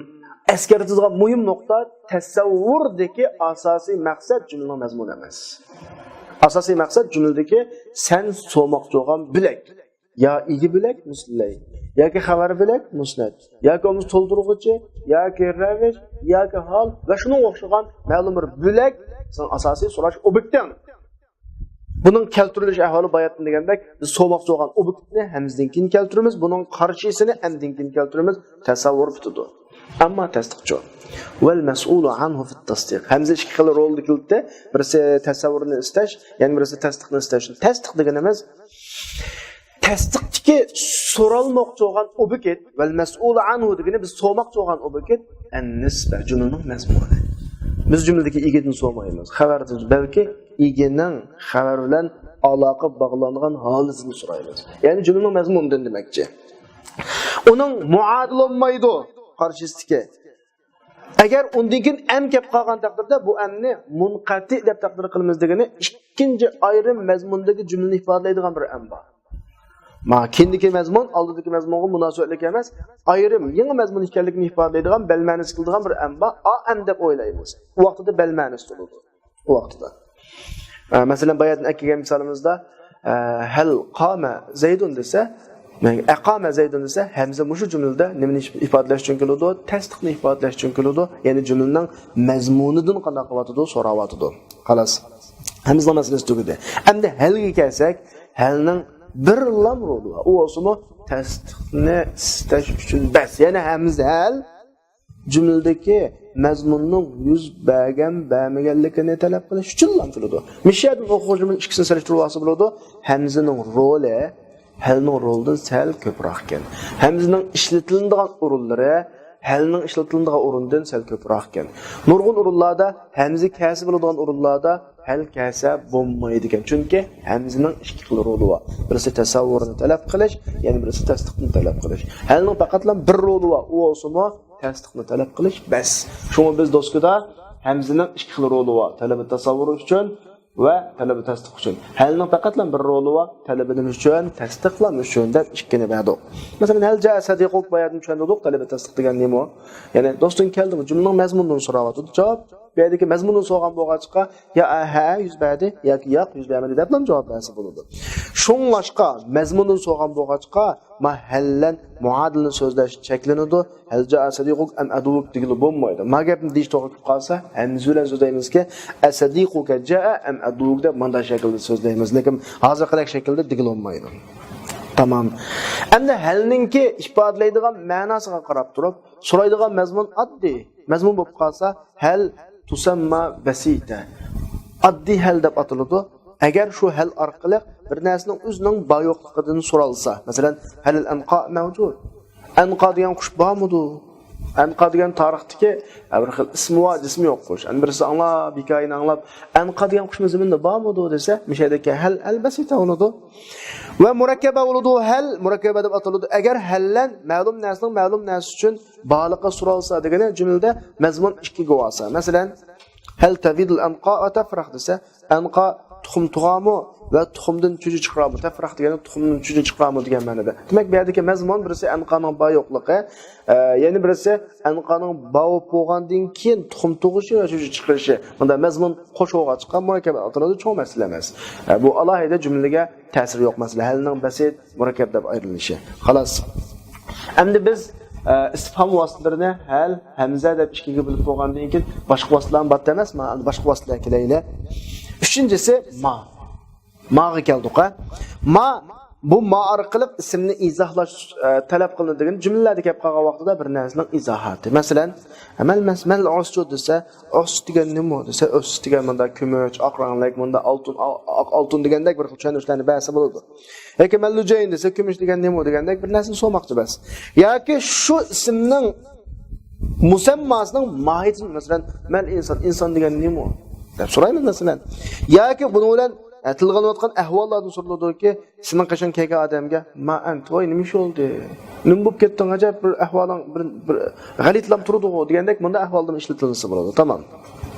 ئەسكەرتىدىغان مۇھىم نۇقتا، تەسەۋۋۇردىكى ئاساسىي مەقسەت جۈملىنىڭ مەزمۇنى ئەمەس. ئاساسىي مەقسەت جۈملىدىكى سەن سورىماقچى بولغان بۆلەك. يا ئىگە بۆلەك مۇسلەي، ياكى خەۋەر بۆلەك مۇسنەد، ياكى بولمىسا تولدۇرغۇچى، ياكى رەۋىش، ياكى ھال ۋە شۇنىڭغا ئوخشىغان مەلۇم بىر بۆلەك سېنىڭ ئاساسىي سوراش ئوبيېكتىڭ. بۇنىڭ كەلتۈرۈلۈش ئەھۋالى باياتىن دېگەندەك، بىز سورىماقچى بولغان ئوبيېكتنى ھەمزىدىن كېيىن كەلتۈرىمىز، بۇنىڭ قارشىسىنى ئەمدىن كېيىن كەلتۈرىمىز، تەسەۋۋۇر پۈتىدۇ. ئەمما تەستىقچۇ؟ ۋەل مەسئۇلۇ ئەنھۇ فىت تەستىق. ھەمزە ئىككى خىل رولدا كېلىدۇ. بىرسى تەسەۋۋۇرنى ئىستەش، يەنە بىرسى تەستىقنى ئىستەش. تەستىق دېگىنىمىز تەستىقتىكى سورالماقچى بولغان ئوبيېكت، ۋەل مەسئۇلۇ ئەنھۇ دېگىنى بىز سورىماقچى بولغان ئوبيېكت، ئەن نىسبە، جۈملىنىڭ مەزمۇنى. بىز جۈملىدىكى ئىگىدىن سورىمايمىز، خەۋەردىن، بەلكى ئىگىنىڭ خەۋەر بىلەن ئالاقە باغلانغان ھالىتىنى سورايمىز. يەنى جۈملىنىڭ مەزمۇنىدىن دېمەكچى. ئۇنىڭ مۇئادىلى بولمايدۇ، قارشىسىدىكى. ئەگەر ئۇندىن كېيىن ئەم كەپ قالغان تەقدىردە، بۇ ئەمنى مۇنقەتى دەپ تەقدىر قىلىمىز دېگىنى ئىككىنچى ئايرىم مەزمۇندىكى جۈملىنى ئىپادىلەيدىغان بىر ئەم بار. ما، كېيىندىكى مەزمۇن ئالدىدىكى مەزمۇنغا مۇناسىۋەتلىك ئەمەس، ئايرىم يېڭى مەزمۇن ئىكەنلىكىنى ئىپادىلەيدىغان بەل مەنىسى كېلىدىغان بىر ئەم بار. ئا ئەم دەپ ئويلايمىز. ئۇ ۋاقتىدا بەل مەنىسى بولىدۇ. ئۇ ۋاقتىدا. ئە، مەسىلەن، باياتىن ئەكەلگەن مىسالىمىزدا، ئە، ھەل قامە زەيدۇن دېسە، ئەقامە زەيدۇن دېسە، ھەمزە مۇشۇ جۈملىدە نېمىنى ئىپادىلەش ئۈچۈن كېلىدۇ؟ تەستىقنى ئىپادىلەش ئۈچۈن كېلىدۇ. يەنى جۈملىنىڭ مەزمۇنىدىن قانداق قىلىۋاتىدۇ؟ سوراۋاتىدۇ. خالاس. ھەمزىنىڭ مەسىلىسى تۈگىدى. ئەمدى ھەلگە كەلسەك، ھەلنىڭ بىرلا رولى بار. ئۇ بولسىمۇ تەستىقنى ئىستەش ئۈچۈن بەس. يەنى ھەمزە ھەل جۈملىدىكى مەزمۇننىڭ يۈز بەرگەن، بەرمىگەنلىكىنى تەلەپ قىلىش ئۈچۈنلا كېلىدۇ. مىشەدىن ئوقۇغۇچىمىز ئىككىسىنى سېلىشتۇرۇۋالسا بولىدۇ. ھەمزىنىڭ رولى ھەلنىڭ رولىدىن سەل كۆپرەككەن. ھەمزىنىڭ ئىشلىتىلىدىغان ئورۇنلىرى ھەلنىڭ ئىشلىتىلىدىغان ئورنىدىن سەل كۆپرەككەن. نۇرغۇن ئورۇنلاردا ھەمزە كەلسە بولىدىغان ئورۇنلاردا ھەل كەلسە بولمايدىكەن. چۈنكى ھەمزىنىڭ ئىككى خىل رولى بار. بىرسى تەسەۋۋۇرنى تەلەپ قىلىش، يەنە بىرسى تەستىقنى تەلەپ قىلىش. ھەلنىڭ پەقەتلا بىر رولى بار. ئۇ بولسىمۇ تەستىقنى تەلەپ قىلىش بەس. شۇڭا بىز دوسكىدا ھەمزىنىڭ ئىككى خىل رولى بار. تەلەبى تەسەۋۋۇر ئۈچۈن ۋە تەلەبى تەستىق ئۈچۈن. ھەلنىڭ پەقەتلا بىر رولى بار. تەلەبى نېمە ئۈچۈن؟ تەستىقلام ئۈچۈن دەپ ئىككىنى بەردۇق. مەسىلەن، ھەل جاء سەدىقۇك باياتىن چۈشەندۈردۇق. تەلەبى تەستىق دېگەن نېمە؟ يەنى دوستۇڭ كەلدىمۇ؟ جۈملىنىڭ مەزمۇنىنى سوراۋاتىدۇ. جاۋاب، بۇ يەردىكى مەزمۇنىنى سورىغان بولغاچقا، يا ھە يۈز بەردى ياكى ياق يۈز بەرمىدى دەپلا جاۋاب بەرسە بولىدۇ. شۇڭلاشقا مەزمۇنىنى سورىغان بولغاچقا، ما ھەل بىلەن مۇئادىلنى سۆزلەش چەكلىنىدۇ. ھەل جاء سەدىقۇك ئەم ئەدۇۋۇك دېگىلى بولمايدۇ. ما گەپنى دېيىش توغرا كېلىپ قالسا، ھەمزە بىلەن سۆزلەيمىزكى، ئەسەدىقۇكە جاء ئەم ئەدۇۋۇك دەپ مانداق شەكىلدە سۆزلەيمىز. لېكىن ھازىرقىدەك شەكىلدە دېگىلى بولمايدۇ. تامام. ئەمدى ھەلنىڭكى ئىپادىلەيدىغان مەناسىغا قاراپ تۇرۇپ، سورايدىغان مەزمۇن ئاددىي مەزمۇن بولۇپ قالسا، ھەل تۇسەمما بەسىتە. ئاددىي ھەل دەپ ئاتىلىدۇ. ئەگەر شۇ ھەل ئارقىلىق بىر نەرسىنىڭ ئۆزىنىڭ بار يوقلۇقىدىن سورالسا، مەسىلەن، ھەلىل ئەنقا مەۋجۇد؟ ئەنقا دېگەن قۇش بارمىدۇ؟ ئەنقا دېگەن تارىختىكى، ئە، بىر خىل ئىسمى بار، جىسمى يوق قۇش. ئەنە بىرسى ئاڭلاپ، ھېكايىنى ئاڭلاپ، ئەنقا دېگەن قۇشمۇ زېمىندا بارمىدۇ دېسە، مۇشۇ يەردىكى ھەل، ئەلبەسىتە بولىدۇ. ۋە مۇرەككەبە بولىدۇ، ھەل مۇرەككەبە دەپ ئاتىلىدۇ. ئەگەر ھەللەن مەلۇم نەرسىنىڭ مەلۇم نەرسە ئۈچۈن بارلىققا سورالسا دېگىنى جۈملىدە مەزمۇن ئىككىگە بولسا. مەسىلەن، ھەل تەۋىدۇل ئەنقا ۋە تەفرەخ دېسە، ئەنقا تۇخۇم تۇغامۇ ۋە تۇخۇمدىن چۈجە چىقىرامۇ؟ تەفرەخ دېگەن تۇخۇمدىن چۈجە چىقىرامۇ دېگەن مەنىدە. دېمەك، بۇ يەردىكى مەزمۇن بىرسى ئەنقانىڭ بار يوقلۇقى، ئە، يەنە بىرسى ئەنقانىڭ بار بولۇپ بولغاندىن كېيىن تۇخۇم تۇغۇشى ۋە چۈجە چىقىرىشى. بۇندا مەزمۇن قوش بولغاچقا مۇرەككەپ ئاتىلىدۇ، چوڭ مەسىلە ئەمەس. ئە، بۇ ئالاھىدە جۈملىگە تەسىرى يوق مەسىلە. ھەلنىڭ بەسىت، مۇرەككەپ دەپ ئايرىلىشى. خالاس. ئەمدى بىز، ئە، ئىستىفھام ۋاسىتىلىرىنى ھەل، ھەمزە دەپ ئىككىگە بۆلۈپ بولغاندىن كېيىن باشقا ۋاسىتىلەرمۇ بار ئەمەسمۇ؟ ئەمدى باشقا ۋاسىتىلەرگە كېلەيلى. ئۈچىنچىسى ما. ماغا كەلدۇق، ھە؟ ما، بۇ ما ئارقىلىق ئىسىمنى ئىزاھلاش، ئە، تەلەپ قىلىنىدىغان جۈملىلەردە كەپ قالغان ۋاقتىدا بىر نەرسىنىڭ ئىزاھاتى. مەسىلەن، مەل مەس-، مەل ئۇسجۇ دېسە، ئۇس دېگەن نېمە دېسە، ئۇس دېگەن مۇندا كۈمۈش، ئاق رەڭلىك، مۇندا ئالتۇن، ئا-، ئاق ئالتۇن دېگەندەك بىر خىل چۈشەندۈرۈشلەرنى بەرسە بولىدۇ. ياكى مەللۇجەين دېسە، كۈمۈش دېگەن نېمە دېگەندەك بىر نەرسىنى سورىماقچى بەس. ياكى شۇ ئىسىمنىڭ مۇسەمماسىنىڭ ماھىيىتىنى، مەسىلەن، مەل ئىنسان، ئىنسان دېگەن نېمە دەپ سورايمىز، مەسىلەن. ياكى بۇنىڭ بىلەن، ئە، تىلغا ئېلىنىۋاتقان ئەھۋاللاردىن سورىلىدۇكى، سېنىڭ قېشىڭغا كەلگەن ئادەمگە، ما ئەنت، ۋاي، نېمە ئىش بولدى؟ نېمە بولۇپ كەتتىڭ، ئەجەب، بىر ئەھۋالىڭ، بىر، بىر غەلىتىلام تۇرىدىغۇ دېگەندەك، مۇنداق ئەھۋالدىمۇ ئىشلىتىلسە بولىدۇ. تامام.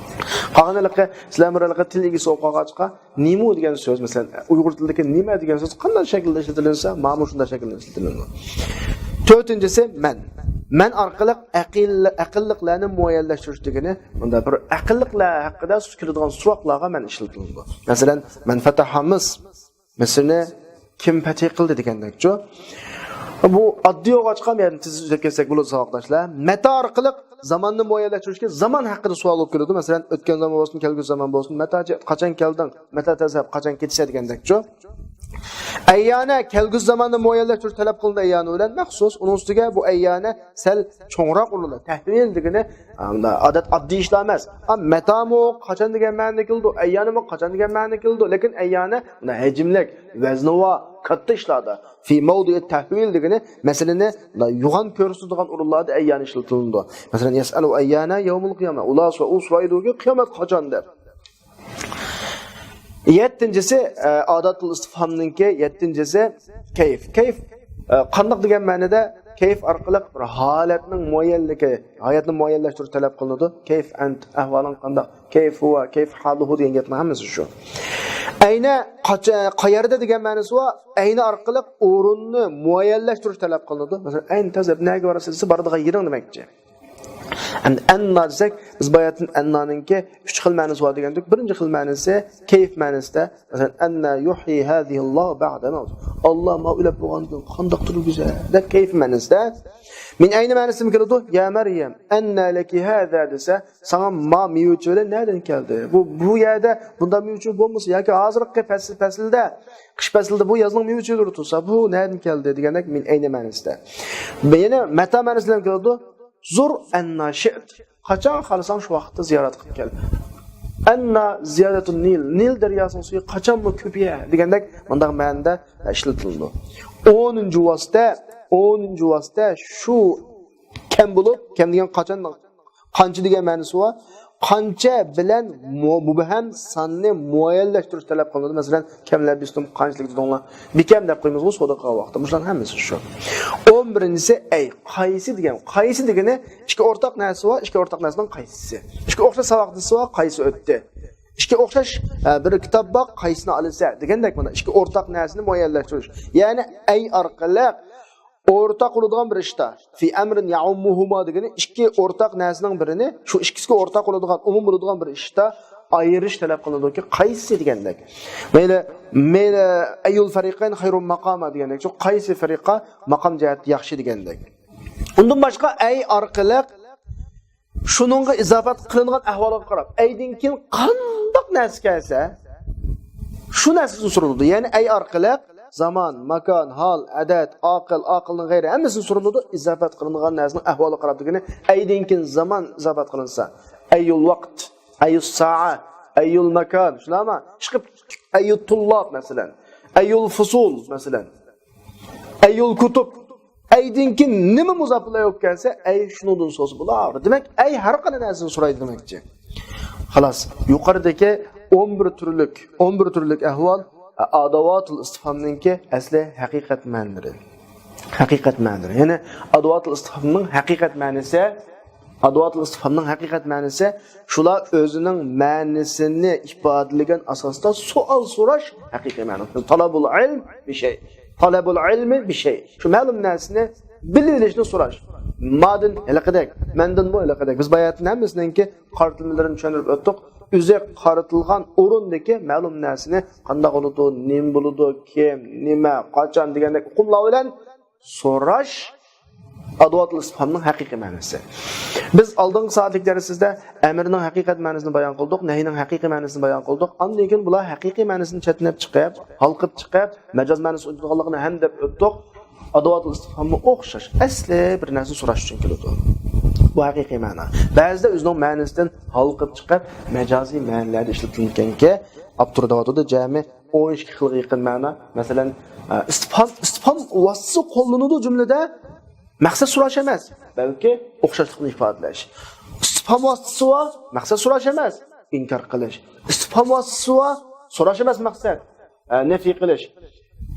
قالغان ھېلىقى، سىلەر بىر ھېلىقى تىل ئىگىسى بولۇپ قالغاچقا، نېمۇ دېگەن سۆز، مەسىلەن، ئۇيغۇر تىلىدىكى نېمە دېگەن سۆز قانداق شەكىلدە ئىشلىتىلىنسە، مانا شۇنداق شەكىلدە ئىشلىتىلىدۇ. تۆتىنچىسى، مەن. مەن ئارقىلىق ئەقىل-، ئەقىللىقلارنى مۇئەييەنلەشتۈرۈش دېگىنى، مۇنداق بىر ئەقىللىقلار ھەققىدە كېلىدىغان سوئاللارغا مەن ئىشلىتىلىدۇ. مەسىلەن، مەن فەتەھە مىس-، مىسىرنى كىم پەتھى قىلدى دېگەندەكچۇ. بۇ ئاددىي بولغاچقا، يەنە تېز ئۆتۈپ كەتسەك بولىدۇ، ساۋاقداشلار. مەتا ئارقىلىق زاماننى مۇئەييەنلەشتۈرۈشكە زامان ھەققىدە سوئال بولۇپ كېلىدۇ. مەسىلەن، ئۆتكەن زامان بولسۇن، كەلگۈسى زامان بولسۇن، مەتا جىئت، قاچان كەلدىڭ، مەتا تەزھەب، قاچان كېتىسەن دېگەندەكچۇ. ئەييانە، كەلگۈسى زاماننى مۇئەييەنلەشتۈرۈش تەلەپ قىلىنىدۇ ئەييانە بىلەن مەخسۇس. ئۇنىڭ ئۈستىگە بۇ ئەييانە سەل چوڭراق ئۇرۇنىدۇ. تەھۋىل دېگىنى، ئەمدى ئادەت ئاددىي ئىشلار ئەمەس. ئا، مەتامۇ قاچان دېگەن مەنىدە كېلىدۇ، ئەييانىمۇ قاچان دېگەن مەنىدە كېلىدۇ. لېكىن ئەييانە مۇندا ھەجىملىك، ۋەزنى بار، كاتتا ئىشلاردا. في موضع التهويل دېگىنى مەسىلىنى مۇنداق يوغان كۆرسىتىدىغان ئورۇنلاردا ئەييانە ئىشلىتىلىدۇ. مەسىلەن، يەسئەلۇ ئەييانە يەۋمۇل قىيامە. ئۇلار سو-، ئۇ سورايدۇكى، قىيامەت قاچان دەپ. يەتتىنچىسى، ئە، ئاداتۇل ئىستىفھامنىڭكى يەتتىنچىسى كەيف. كەيف، ئە، قانداق دېگەن مەنىدە كەيف ئارقىلىق بىر ھالەتنىڭ مۇئەييەنلىكى، ھالەتنى مۇئەييەنلەشتۈرۈش تەلەپ قىلىنىدۇ. كەيف ئەنت، ئەھۋالىڭ قانداق؟ كەيف ھۇۋە، كەيف ھالۇھۇ دېگەن گەپنىڭ ھەممىسى شۇ. ئەينە، قاچا-، قەيەردە دېگەن مەنىسى بار. ئەينە ئارقىلىق ئورۇننى مۇئەييەنلەشتۈرۈش تەلەپ قىلىنىدۇ. مەسىلەن، ئەينە تەزھەب، نەگە بارىسەن دېسە، بارىدىغان يېرىڭ دېمەكچى. ئەمدى ئەننا دېسەك، بىز باياتىن ئەننانىڭكى ئۈچ خىل مەنىسى بار دېگەندۇق. بىرىنچى خىل مەنىسى كەيف مەنىسىدە، مەسىلەن، ئەننا يۇھيى ھازىھىللاھۇ بەئدە مەۋتىھا. ئاللا ما ئۆلۈپ بولغاندىن كېيىن قانداق تۇرغۇزە دەپ كەيف مەنىسىدە. مىن ئەينە مەنىسىمۇ كېلىدۇ. يا مەريەم، ئەننا لەكى ھازا دېسە، ساڭا ما مېۋە چۆلى نەدىن كەلدى؟ بۇ، بۇ يەردە بۇنداق مېۋە چۆلى بولمىسا ياكى ھازىرقى پەسىل، پەسىلدە، قىش پەسلىدە بۇ يازنىڭ مېۋە چۆللىرى تۇرسا، بۇ نەدىن كەلدى دېگەندەك مىن ئەينە مەنىسىدە. يەنە مەتا مەنىسى بىلەن كېلىدۇ. زۇر ئەننا شىئت. قاچان خالىساڭ شۇ ۋاقىتتا زىيارەت قىلىپ كەل. ئەننا زىيادەتۇن نىل. نىل دەرياسىنىڭ سۈيى قاچانمۇ كۆپىيە دېگەندەك مۇنداق مەنىدە ئىشلىتىلىدۇ. ئونىنچى ۋاسىتە، ئونىنچى ۋاسىتە شۇ كەم بولۇپ، كەم دېگەن قاچان، قانچە دېگەن مەنىسى بار. قانچە بىلەن مۇ-، مۇبھەم ساننى مۇئەييەنلەشتۈرۈش تەلەپ قىلىنىدۇ. مەسىلەن، كەم لەبىستۇم، قانچىلىك دېدىڭلار؟ بىكەم دەپ قويىمىزغۇ سودا قىلغان ۋاقىتتا. مۇشۇلارنىڭ ھەممىسى شۇ. ئون بىرىنچىسى ئەي. قايسى دېگەن. قايسى دېگىنى ئىككى ئورتاق نەرسە بار، ئىككى ئورتاق نەرسىنىڭ قايسىسى. ئىككى ئوخشاش ساۋاقدىشى بار، قايسى ئۆتتى. ئىككى ئوخشاش، ئە، بىر كىتاب بار، قايسىنى ئالىسەن دېگەندەك مانا ئىككى ئورتاق نەرسىنى مۇئەييەنلەشتۈرۈش. يەنى ئەي ئارقىلىق ئورتاق بولىدىغان بىر ئىشتا. في أمر يعمهما دېگىنى ئىككى ئورتاق نەرسىنىڭ بىرىنى، شۇ ئىككىسىگە ئورتاق بولىدىغان، ئومۇم بولىدىغان بىر ئىشتا ئايرىش تەلەپ قىلىنىدۇكى، قايسى دېگەندەك. مەيلى، مەيلى، أي الفريقين خير مقاما دېگەندەك. شۇ قايسى پەرىققە ماقام جەھەتتە ياخشى دېگەندەك. ئۇندىن باشقا ئەي ئارقىلىق شۇنىڭغا ئىزاپەت قىلىنغان ئەھۋالغا قاراپ، ئەيدىن كېيىن قانداق نەرسە كەلسە، شۇ نەرسىدىن سورىلىدۇ. يەنى ئەي ئارقىلىق زامان، ماكان، ھال، ئەدەد، ئاقىل، ئاقىلدىن غەيرى ھەممىسىدىن سورىلىدۇ. ئىزاپەت قىلىنغان نەرسىنىڭ ئەھۋالىغا قاراپ دېگىنى، ئەيدىن كېيىن زامان ئىزاپەت قىلىنسا، أي الوقت، أي الساعة، أي المكان، شۇنداقمۇ؟ ئىشقىلىپ، أي الطلاب مەسىلەن، أي الفصول مەسىلەن، أي الكتب. ئەيدىن كېيىن نېمە مۇزاپ ئىلەيھى بولۇپ كەلسە، ئەي شۇنىڭدىن سورىسا بولار. دېمەك، ئەي ھەر قانداق نەرسىنى سورايدۇ دېمەكچى. خالاس، يۇقىرىدىكى ئون بىر تۈرلۈك، ئون بىر تۈرلۈك ئەھۋال، ئاداۋاتۇل ئىستىفھامنىڭكى ئەسلى ھەقىقەت مەنىلىرى. ھەقىقەت مەنىلىرى. يەنى ئاداۋاتۇل ئىستىفھامنىڭ ھەقىقەت مەنىسى، ئاداۋاتۇل ئىستىفھامنىڭ ھەقىقەت مەنىسى شۇلار ئۆزىنىڭ مەنىسىنى ئىپادىلىگەن ئاساستا سوئال سوراش ھەقىقىي مەنىسى. تالابۇل ئىلم بىشەي. تالابۇل ئىلمى بىشەي. شۇ مەلۇم نەرسىنى بىلىۋېلىشنى سوراش. مادىن ھېلىقىدەك، مەندىنمۇ ھېلىقىدەك. بىز باياتىن ھەممىسىنىڭكى قارىتىلمىلىرىنى چۈشەندۈرۈپ ئۆتتۇق. ئۆزى قارىتىلغان ئورۇندىكى مەلۇم نەرسىنى قانداق بولىدۇ، نېمە بولىدۇ، كىم، نېمە، قاچان دېگەندەك ئۇقۇملار بىلەن سوراش ئادۋاتۇل ئىستىفھامنىڭ ھەقىقىي مەنىسى. بىز ئالدىنقى سائەتلىك دەرسىمىزدە ئەمرنىڭ ھەقىقەت مەنىسىنى بايان قىلدۇق، نەھينىڭ ھەقىقىي مەنىسىنى بايان قىلدۇق. ئاندىن كېيىن بۇلار ھەقىقىي مەنىسىنى چەتنەپ چىقىپ، ھالقىپ چىقىپ، مەجاز مەنىسى ئۇنتۇلغانلىقىنى ھەم دەپ ئۆتتۇق. ئادۋاتۇل ئىستىفھاممۇ ئوخشاش. ئەسلى بىر نەرسە سوراش ئۈچۈن كېلىدۇ. بۇ ھەقىقىي مەنا. بەزىدە ئۆزىنىڭ مەنىسىدىن ھالقىپ چىقىپ، مەجازىي مەنىلەردە ئىشلىتىلگەنكى، ئاپتور دەۋاتىدۇ، جەمئىي ئون ئىككى خىلغا يېقىن مەنا. مەسىلەن، ئىستىپھام، ئىستىپھام ۋاسىتىسى قوللىنىدۇ جۈملىدە. مەقسەت سوراش ئەمەس، بەلكى ئوخشاشلىقنى ئىپادىلەش. ئىستىپھام ۋاسىتىسى بار، مەقسەت سوراش ئەمەس، ئىنكار قىلىش. ئىستىپھام ۋاسىتىسى بار، سوراش ئەمەس مەقسەت، ئە، نەفى قىلىش.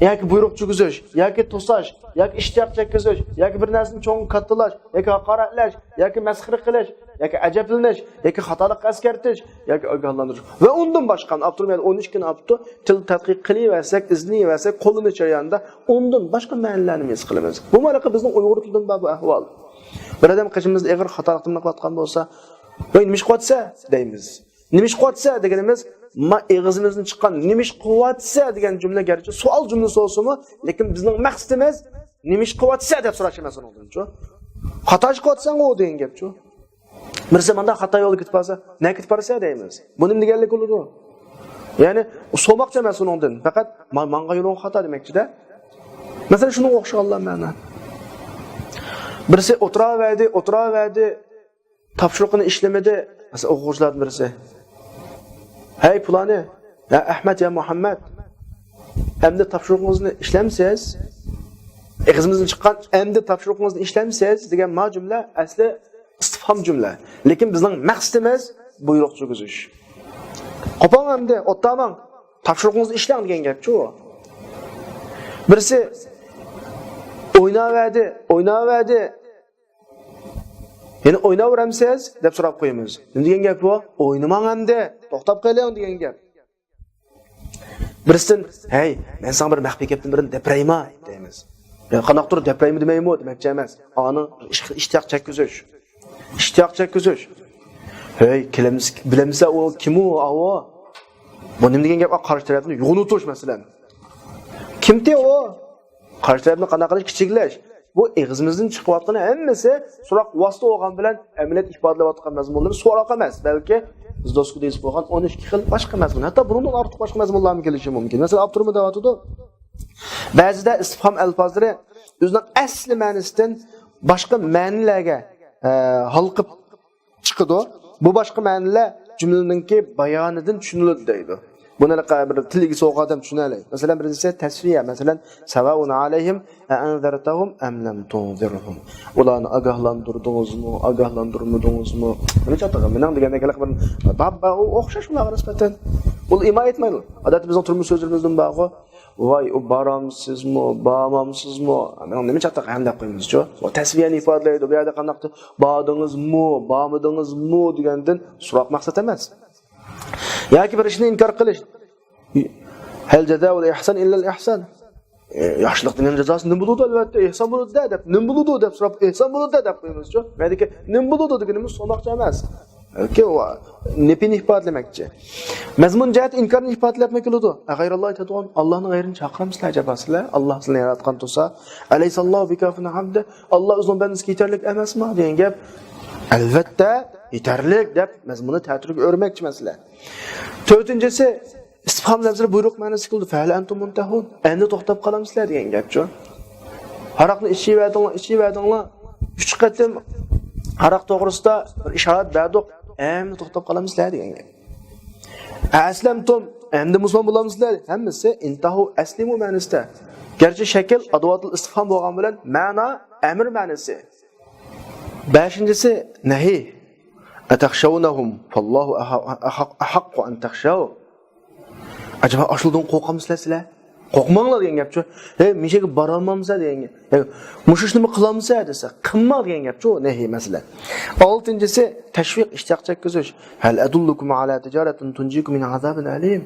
ياكى بۇيرۇق چۈشۈرگۈزۈش، ياكى توساش، ياكى ئىشتىياق چەككۈزۈش، ياكى بىر نەرسىنى چوڭ كاتتىلاش، ياكى ھاقارەتلەش، ياكى مەسخىرە قىلىش، ياكى ئەجەبلىنىش، ياكى خاتالىققا ئەسكەرتىش، ياكى ئاگاھلاندۇرۇش. ۋە ئۇندىن باشقا، ئاپتور مەن ئون ئىككىنى ئاپتۇ، تىل تەتقىق قىلىۋەرسەك، ئىزدىنىۋەرسەك، قوللىنىش جەريانىدا ئۇندىن باشقا مەنىلەرنى ھېس قىلىمىز. بۇ مانا بىزنىڭ ئۇيغۇر تىلىدا بار بۇ ئەھۋال. بىر ئادەم قېشىمىزدا ئېغىر خاتالىق قىلىۋاتقان بولسا، ۋاي، نېمە ئىش قىلىۋاتىسەن؟ دەيمىز. نېمە ئىش قىلىۋاتىسەن دېگىنىمىز، ما ئېغىزىمىزدىن چىققان نېمە ئىش قىلىۋاتىسەن دېگەن جۈملە گەرچە سوئال جۈملىسى بولسىمۇ، لېكىن بىزنىڭ مەقسىتىمىز نېمە ئىش قىلىۋاتىسەن دەپ سوراش ئەمەس ئۇنىڭدىنچۇ. خاتا ئىش قىلىۋاتىسەنغۇ دېگەن گەپچۇ. بىرسى مانداق خاتا يولدا كېتىپ بارسا، نەگە كېتىپ بارىسەن دەيمىز. بۇ نېمە دېگەنلىك بولىدۇ؟ يەنى سورىماقچى ئەمەس ئۇنىڭدىن، پەقەت ما-، ماڭغان يولۇڭ خاتا دېمەكچىدە. مەسىلەن، شۇنىڭغا ئوخشىغانلا مەنا. بىرسى ئولتۇراۋەردى، ئولتۇراۋەردى، تاپشۇرۇقىنى ئىشلىمىدى. مەسىلەن، ئوقۇغۇچىلاردىن بىرسى، ھەي پۇلانى، يا ئەھمەد، يا مۇھەممەد، ئەمدى تاپشۇرۇقىڭىزنى ئىشلەمسىز؟ ئېغىزىمىزدىن چىققان ئەمدى تاپشۇرۇقىڭىزنى ئىشلەمسىز دېگەن ما جۈملە ئەسلى ئىستىفھام جۈملە. لېكىن بىزنىڭ مەقسىتىمىز بۇيرۇق چۈشۈرگۈزۈش. قوپۇڭ ئەمدى، ئوتتا ماڭ، تاپشۇرۇقىڭىزنى ئىشلەڭ دېگەن گەپچۇ. بىرسى ئويناۋەردى، ئويناۋەردى، يەنە ئويناۋېرەمسىز دەپ سوراپ قويىمىز. نېمە دېگەن گەپ بۇ؟ ئوينىماڭ ئەمدى، توختاپ قېلىڭ دېگەن گەپ. بىرسىدىن، ھەي، مەن ساڭا بىر مەخپىي گەپتىن بىرنى دەپ بېرەيما دەيمىز. يا قانداقتۇر دەپ بېرەيمۇ دېمەيمۇ دېمەكچى ئەمەس. ئانىڭ ئىش-، ئىشتىياق چەككۈزۈش. ئىشتىياق چەككۈزۈش. ھەي، كېلەمس-، بىلەمسە ئۇ كىم ئۇ، ئاۋۇ؟ بۇ نېمە دېگەن گەپ؟ قارشى تەرەپنى يوغىنىتىش، مەسىلەن. كىمتى ئۇ؟ قارشى تەرەپنى قانداق قىلىش؟ كىچىكلەش. بۇ ئېغىزىمىزدىن چىقىۋاتقىنى ھەممىسى سوراق ۋاسىتە بولغان بىلەن ئەمەلىيەت ئىپادىلەۋاتقان مەزمۇنلىرى سوراق ئەمەس، بەلكى بىز دوسكىدا يېزىپ قويغان ئون ئىككى خىل باشقا مەزمۇن، ھەتتا بۇنىڭدىن ئارتۇق باشقا مەزمۇنلارمۇ كېلىشى مۇمكىن. مەسىلەن، ئاپتورمۇ دەۋاتىدۇ، بەزىدە ئىستىفھام ئەلپازلىرى ئۆزىنىڭ ئەسلى مەنىسىدىن باشقا مەنىلەرگە، ئە، ھالقىپ چىقىدۇ. بۇ باشقا مەنىلەر جۈملىنىڭكى بايانىدىن چۈشىنىلىدۇ دەيدۇ. بۇنى بىر تىل ئىگىسى بولغان ئادەم چۈشىنەلەيدۇ. مەسىلەن، بىرىنچىسى تەسۋىيە. مەسىلەن، سەۋائۇن ئەلەيھىم ئەئەنزەرتەھۇم ئەم لەم تۇنزىرھۇم. ئۇلارنى ئاگاھلاندۇردىڭىزمۇ، ئاگاھلاندۇرمىدىڭىزمۇ؟ نېمە چاتىقى؟ مېنىڭ دېگەندەك ھېلىقى بىر باب بار، ئۇ ئوخشاش ئۇلارغا نىسبەتەن. ئۇ ئىما ئېيتمايدۇ. ئادەتتە بىزنىڭ تۇرمۇش سۆزلىرىمىزدىن بارغۇ. ۋاي، ئۇ بارامسىزمۇ، بارمامسىزمۇ؟ مېنىڭ نېمە چاتاق ھەم دەپ قويىمىزچۇ؟ ئۇ تەسۋىيەنى ئىپادىلەيدۇ. بۇ يەردە قانداقتۇر باردىڭىزمۇ، بارمىدىڭىزمۇ دېگەندىن سوراق مەقسەت ئەمەس. ياكى بىر ئىشنى ئىنكار قىلىش. ھەل جازاءۇل ئىھسان ئىللەل ئىھسان. ئە، ياخشىلىقنىڭ جازاسى نېمە بولىدۇ؟ ئەلۋەتتە، ئېھسان بولىدۇ-دە دەپ، نېمە بولىدۇ دەپ سوراپ، ئېھسان بولىدۇ-دە دەپ قويىمىزچۇ. مەندىكى نېمە بولىدۇ دېگىنىمىز سوراقچى ئەمەس. بەلكى ئۇ نېپىنى ئىپادىلىمەكچى. مەزمۇن جەھەتتە ئىنكارنى ئىپادىلەپمۇ كېلىدۇ. ئەغەيراللاھى تەدئۇن، ئاللاھنىڭ غەيرىنى چاقىرامسىلەر ئەجەبا سىلەر؟ ئاللاھ سىلەرنى ياراتقان تۇرسا. ئەلەيساللاھۇ بىكافىن ئەبدە، ئاللاھ ئۆزىنىڭ بەندىسىگە يېتەرلىك ئەمەسمۇ دېگەن گەپ. ئەلۋەتتە، يېتەرلىك دەپ مەزمۇننى تەتۈرگە ئۆرمەكچى مەسىلە. تۆتىنچىسى، ئىستىفھام لەپزىلىرى بۇيرۇق مەنىسى كېلىدۇ. فەھەل ئەنتۇم مۇنتەھۇن؟ ئەمدى توختاپ قالامسىلەر دېگەن گەپچۇ. ھاراقنى ئىچىۋەردىڭلار، ئىچىۋەردىڭلار. ئۈچ قېتىم ھاراق توغرىسىدا بىر ئىشارەت بەردۇق. ئەمدى توختاپ قالامسىلەر دېگەن گەپ. ئەسلەمتۇم، ئەمدى مۇسۇلمان بولامسىلەر؟ ھەممىسى ئىنتەھۇ، ئەسلىمۇ مەنىسىدە. گەرچە شەكىل ئادۋاتۇل ئىستىفھام بولغان بىلەن مەنا ئەمر مەنىسى. بەشىنچىسى نەھى. ئەتەخشەۋنەھۇم فاللاھۇ ئەھەق-، ئەھەق-، ئەھەققۇ ئەن تەخشەۋ. ئەجەبا ئاشۇلدىن قورقامسىلەر سىلەر؟ قورقماڭلار دېگەن گەپچۇ. ھەي، مۇشۇ يەرگە بارالمامسىلەر دېگەن گەپ. ھەي، مۇشۇ ئىشنىمۇ قىلامسىلەر دېسە، قىلماڭ دېگەن گەپچۇ، نەھى مەسىلەن. ئالتىنچىسى تەشۋىق، ئىشتىياق چەككۈزۈش. ھەل ئەدۇللۇكۇم ئەلا تىجارەتىن تۇنجىكۇم مىن ئازابىن ئەلىم.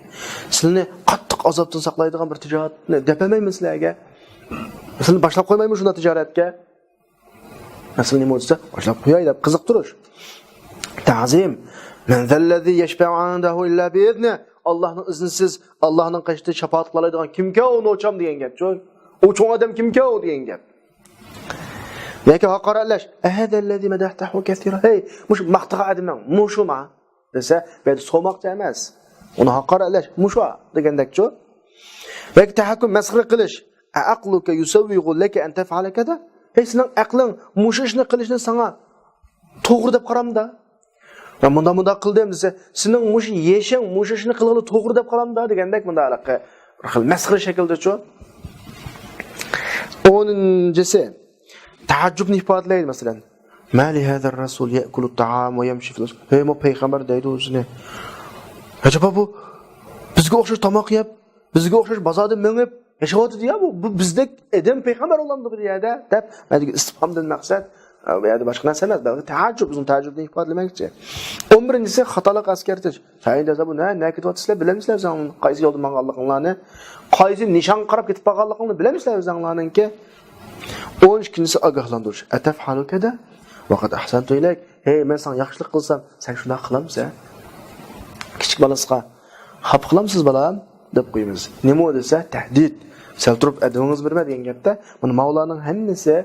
سىلىنى قاتتىق ئازابتىن ساقلايدىغان بىر تىجارەتنى دەپەلمەيمەن سىلەرگە؟ سىلىنى باشلاپ قويمايمەن شۇنداق تىجارەتكە؟ مەسىلەن، نېمە دېسە، باشلاپ قوياي دەپ قىزىقتۇرۇش. تەزىم. مەن زەللەزى يەشفەئۇ ئىندەھۇ ئىللا بىئىزنىھ. ئاللاھنىڭ ئىزنىسىز، ئاللاھنىڭ قېشىدا شاپائەت قىلالايدىغان كىمكەن ئۇ نوچام دېگەن گەپچۇ. ئۇ چوڭ ئادەم كىمكەن ئۇ دېگەن گەپ. ياكى ھاقارەتلەش. ئەھەزەللەزى مەدەھتەھۇ كەسىرا. ھەي، مۇشۇ ماختىغان ئادىمىڭ مۇشۇما؟ دېسە، بۇ يەردە سوماقچى ئەمەس. ئۇنى ھاقارەتلەش، مۇشۇ دېگەندەكچۇ. ياكى تەھەككۈم، مەسخىرە قىلىش. ئەئەقلۇكە يۇسەۋۋىغۇ لەكە ئەن تەفئەلە كەزا؟ ھەي، سېنىڭ ئەقلىڭ مۇشۇ ئىشنى قىلىشنى ساڭا توغرا دەپ قارامدا؟ مەن مۇنداق، مۇنداق قىلدىم دېسە، سېنىڭ مۇشۇ يېشىڭ مۇشۇ ئىشنى قىلغىلى توغرا دەپ قارامدا دېگەندەك، مۇنداق ھېلىقى بىر خىل مەسخىرە شەكىلدىچۇ. ئونىنچىسى، تەئەججۈبنى ئىپادىلەيدۇ، مەسىلەن. مە لىھازىر رەسۇل يەئكۇلۇت تائام ۋە يەمشى فىل ئەسۋاق. ھەي، ماۋۇ پەيغەمبەر دەيدۇ ئۆزىنى. ئەجەبا بۇ بىزگە ئوخشاش تاماق يەپ، بىزگە ئوخشاش بازاردا مېڭىپ ياشاۋاتىدۇ يا، بۇ، بۇ بىزدەك ئادەم پەيغەمبەر بولامدۇ بۇ يەردە دەپ، مەندىكى ئىستىفھامدىن مەقسەت، ئە، بۇ يەردە باشقا نەرسە ئەمەس، بەلكى تەئەججۈب، ئۆزىنىڭ تەئەججۈبىنى ئىپادىلىمەكچى. ئون بىرىنچىسى، خاتالىق ئەسكەرتىش. سەن دەسە بۇ نە، نە كېتىۋاتىسىلەر، بىلەمسىلەر ئۆزۈڭلار قايسى يولدا ماڭغانلىقىڭلارنى، قايسى نىشانغا قاراپ كېتىپ قالغانلىقىڭنى بىلەمسىلەر ئۆزۈڭلارنىڭكى. ئون ئىككىنچىسى، ئاگاھلاندۇرۇش. ئەتەفئەلۇ كەزا ۋە قەد ئەھسەنتۇ ئىلەيك. ھەي، مەن ساڭا ياخشىلىق قىلسام، سەن شۇنداق قىلامسەن؟ كىچىك بالىسىغا خاپا قىلامسىز، بالام؟ دەپ قويىمىز. نېمە ئۇ دېسە، تەھدىت. سەل تۇرۇپ ئەدىۋىڭىز بېرىمەن دېگەن گەپتە. مانا ماۋۇلارنىڭ ھەممىسى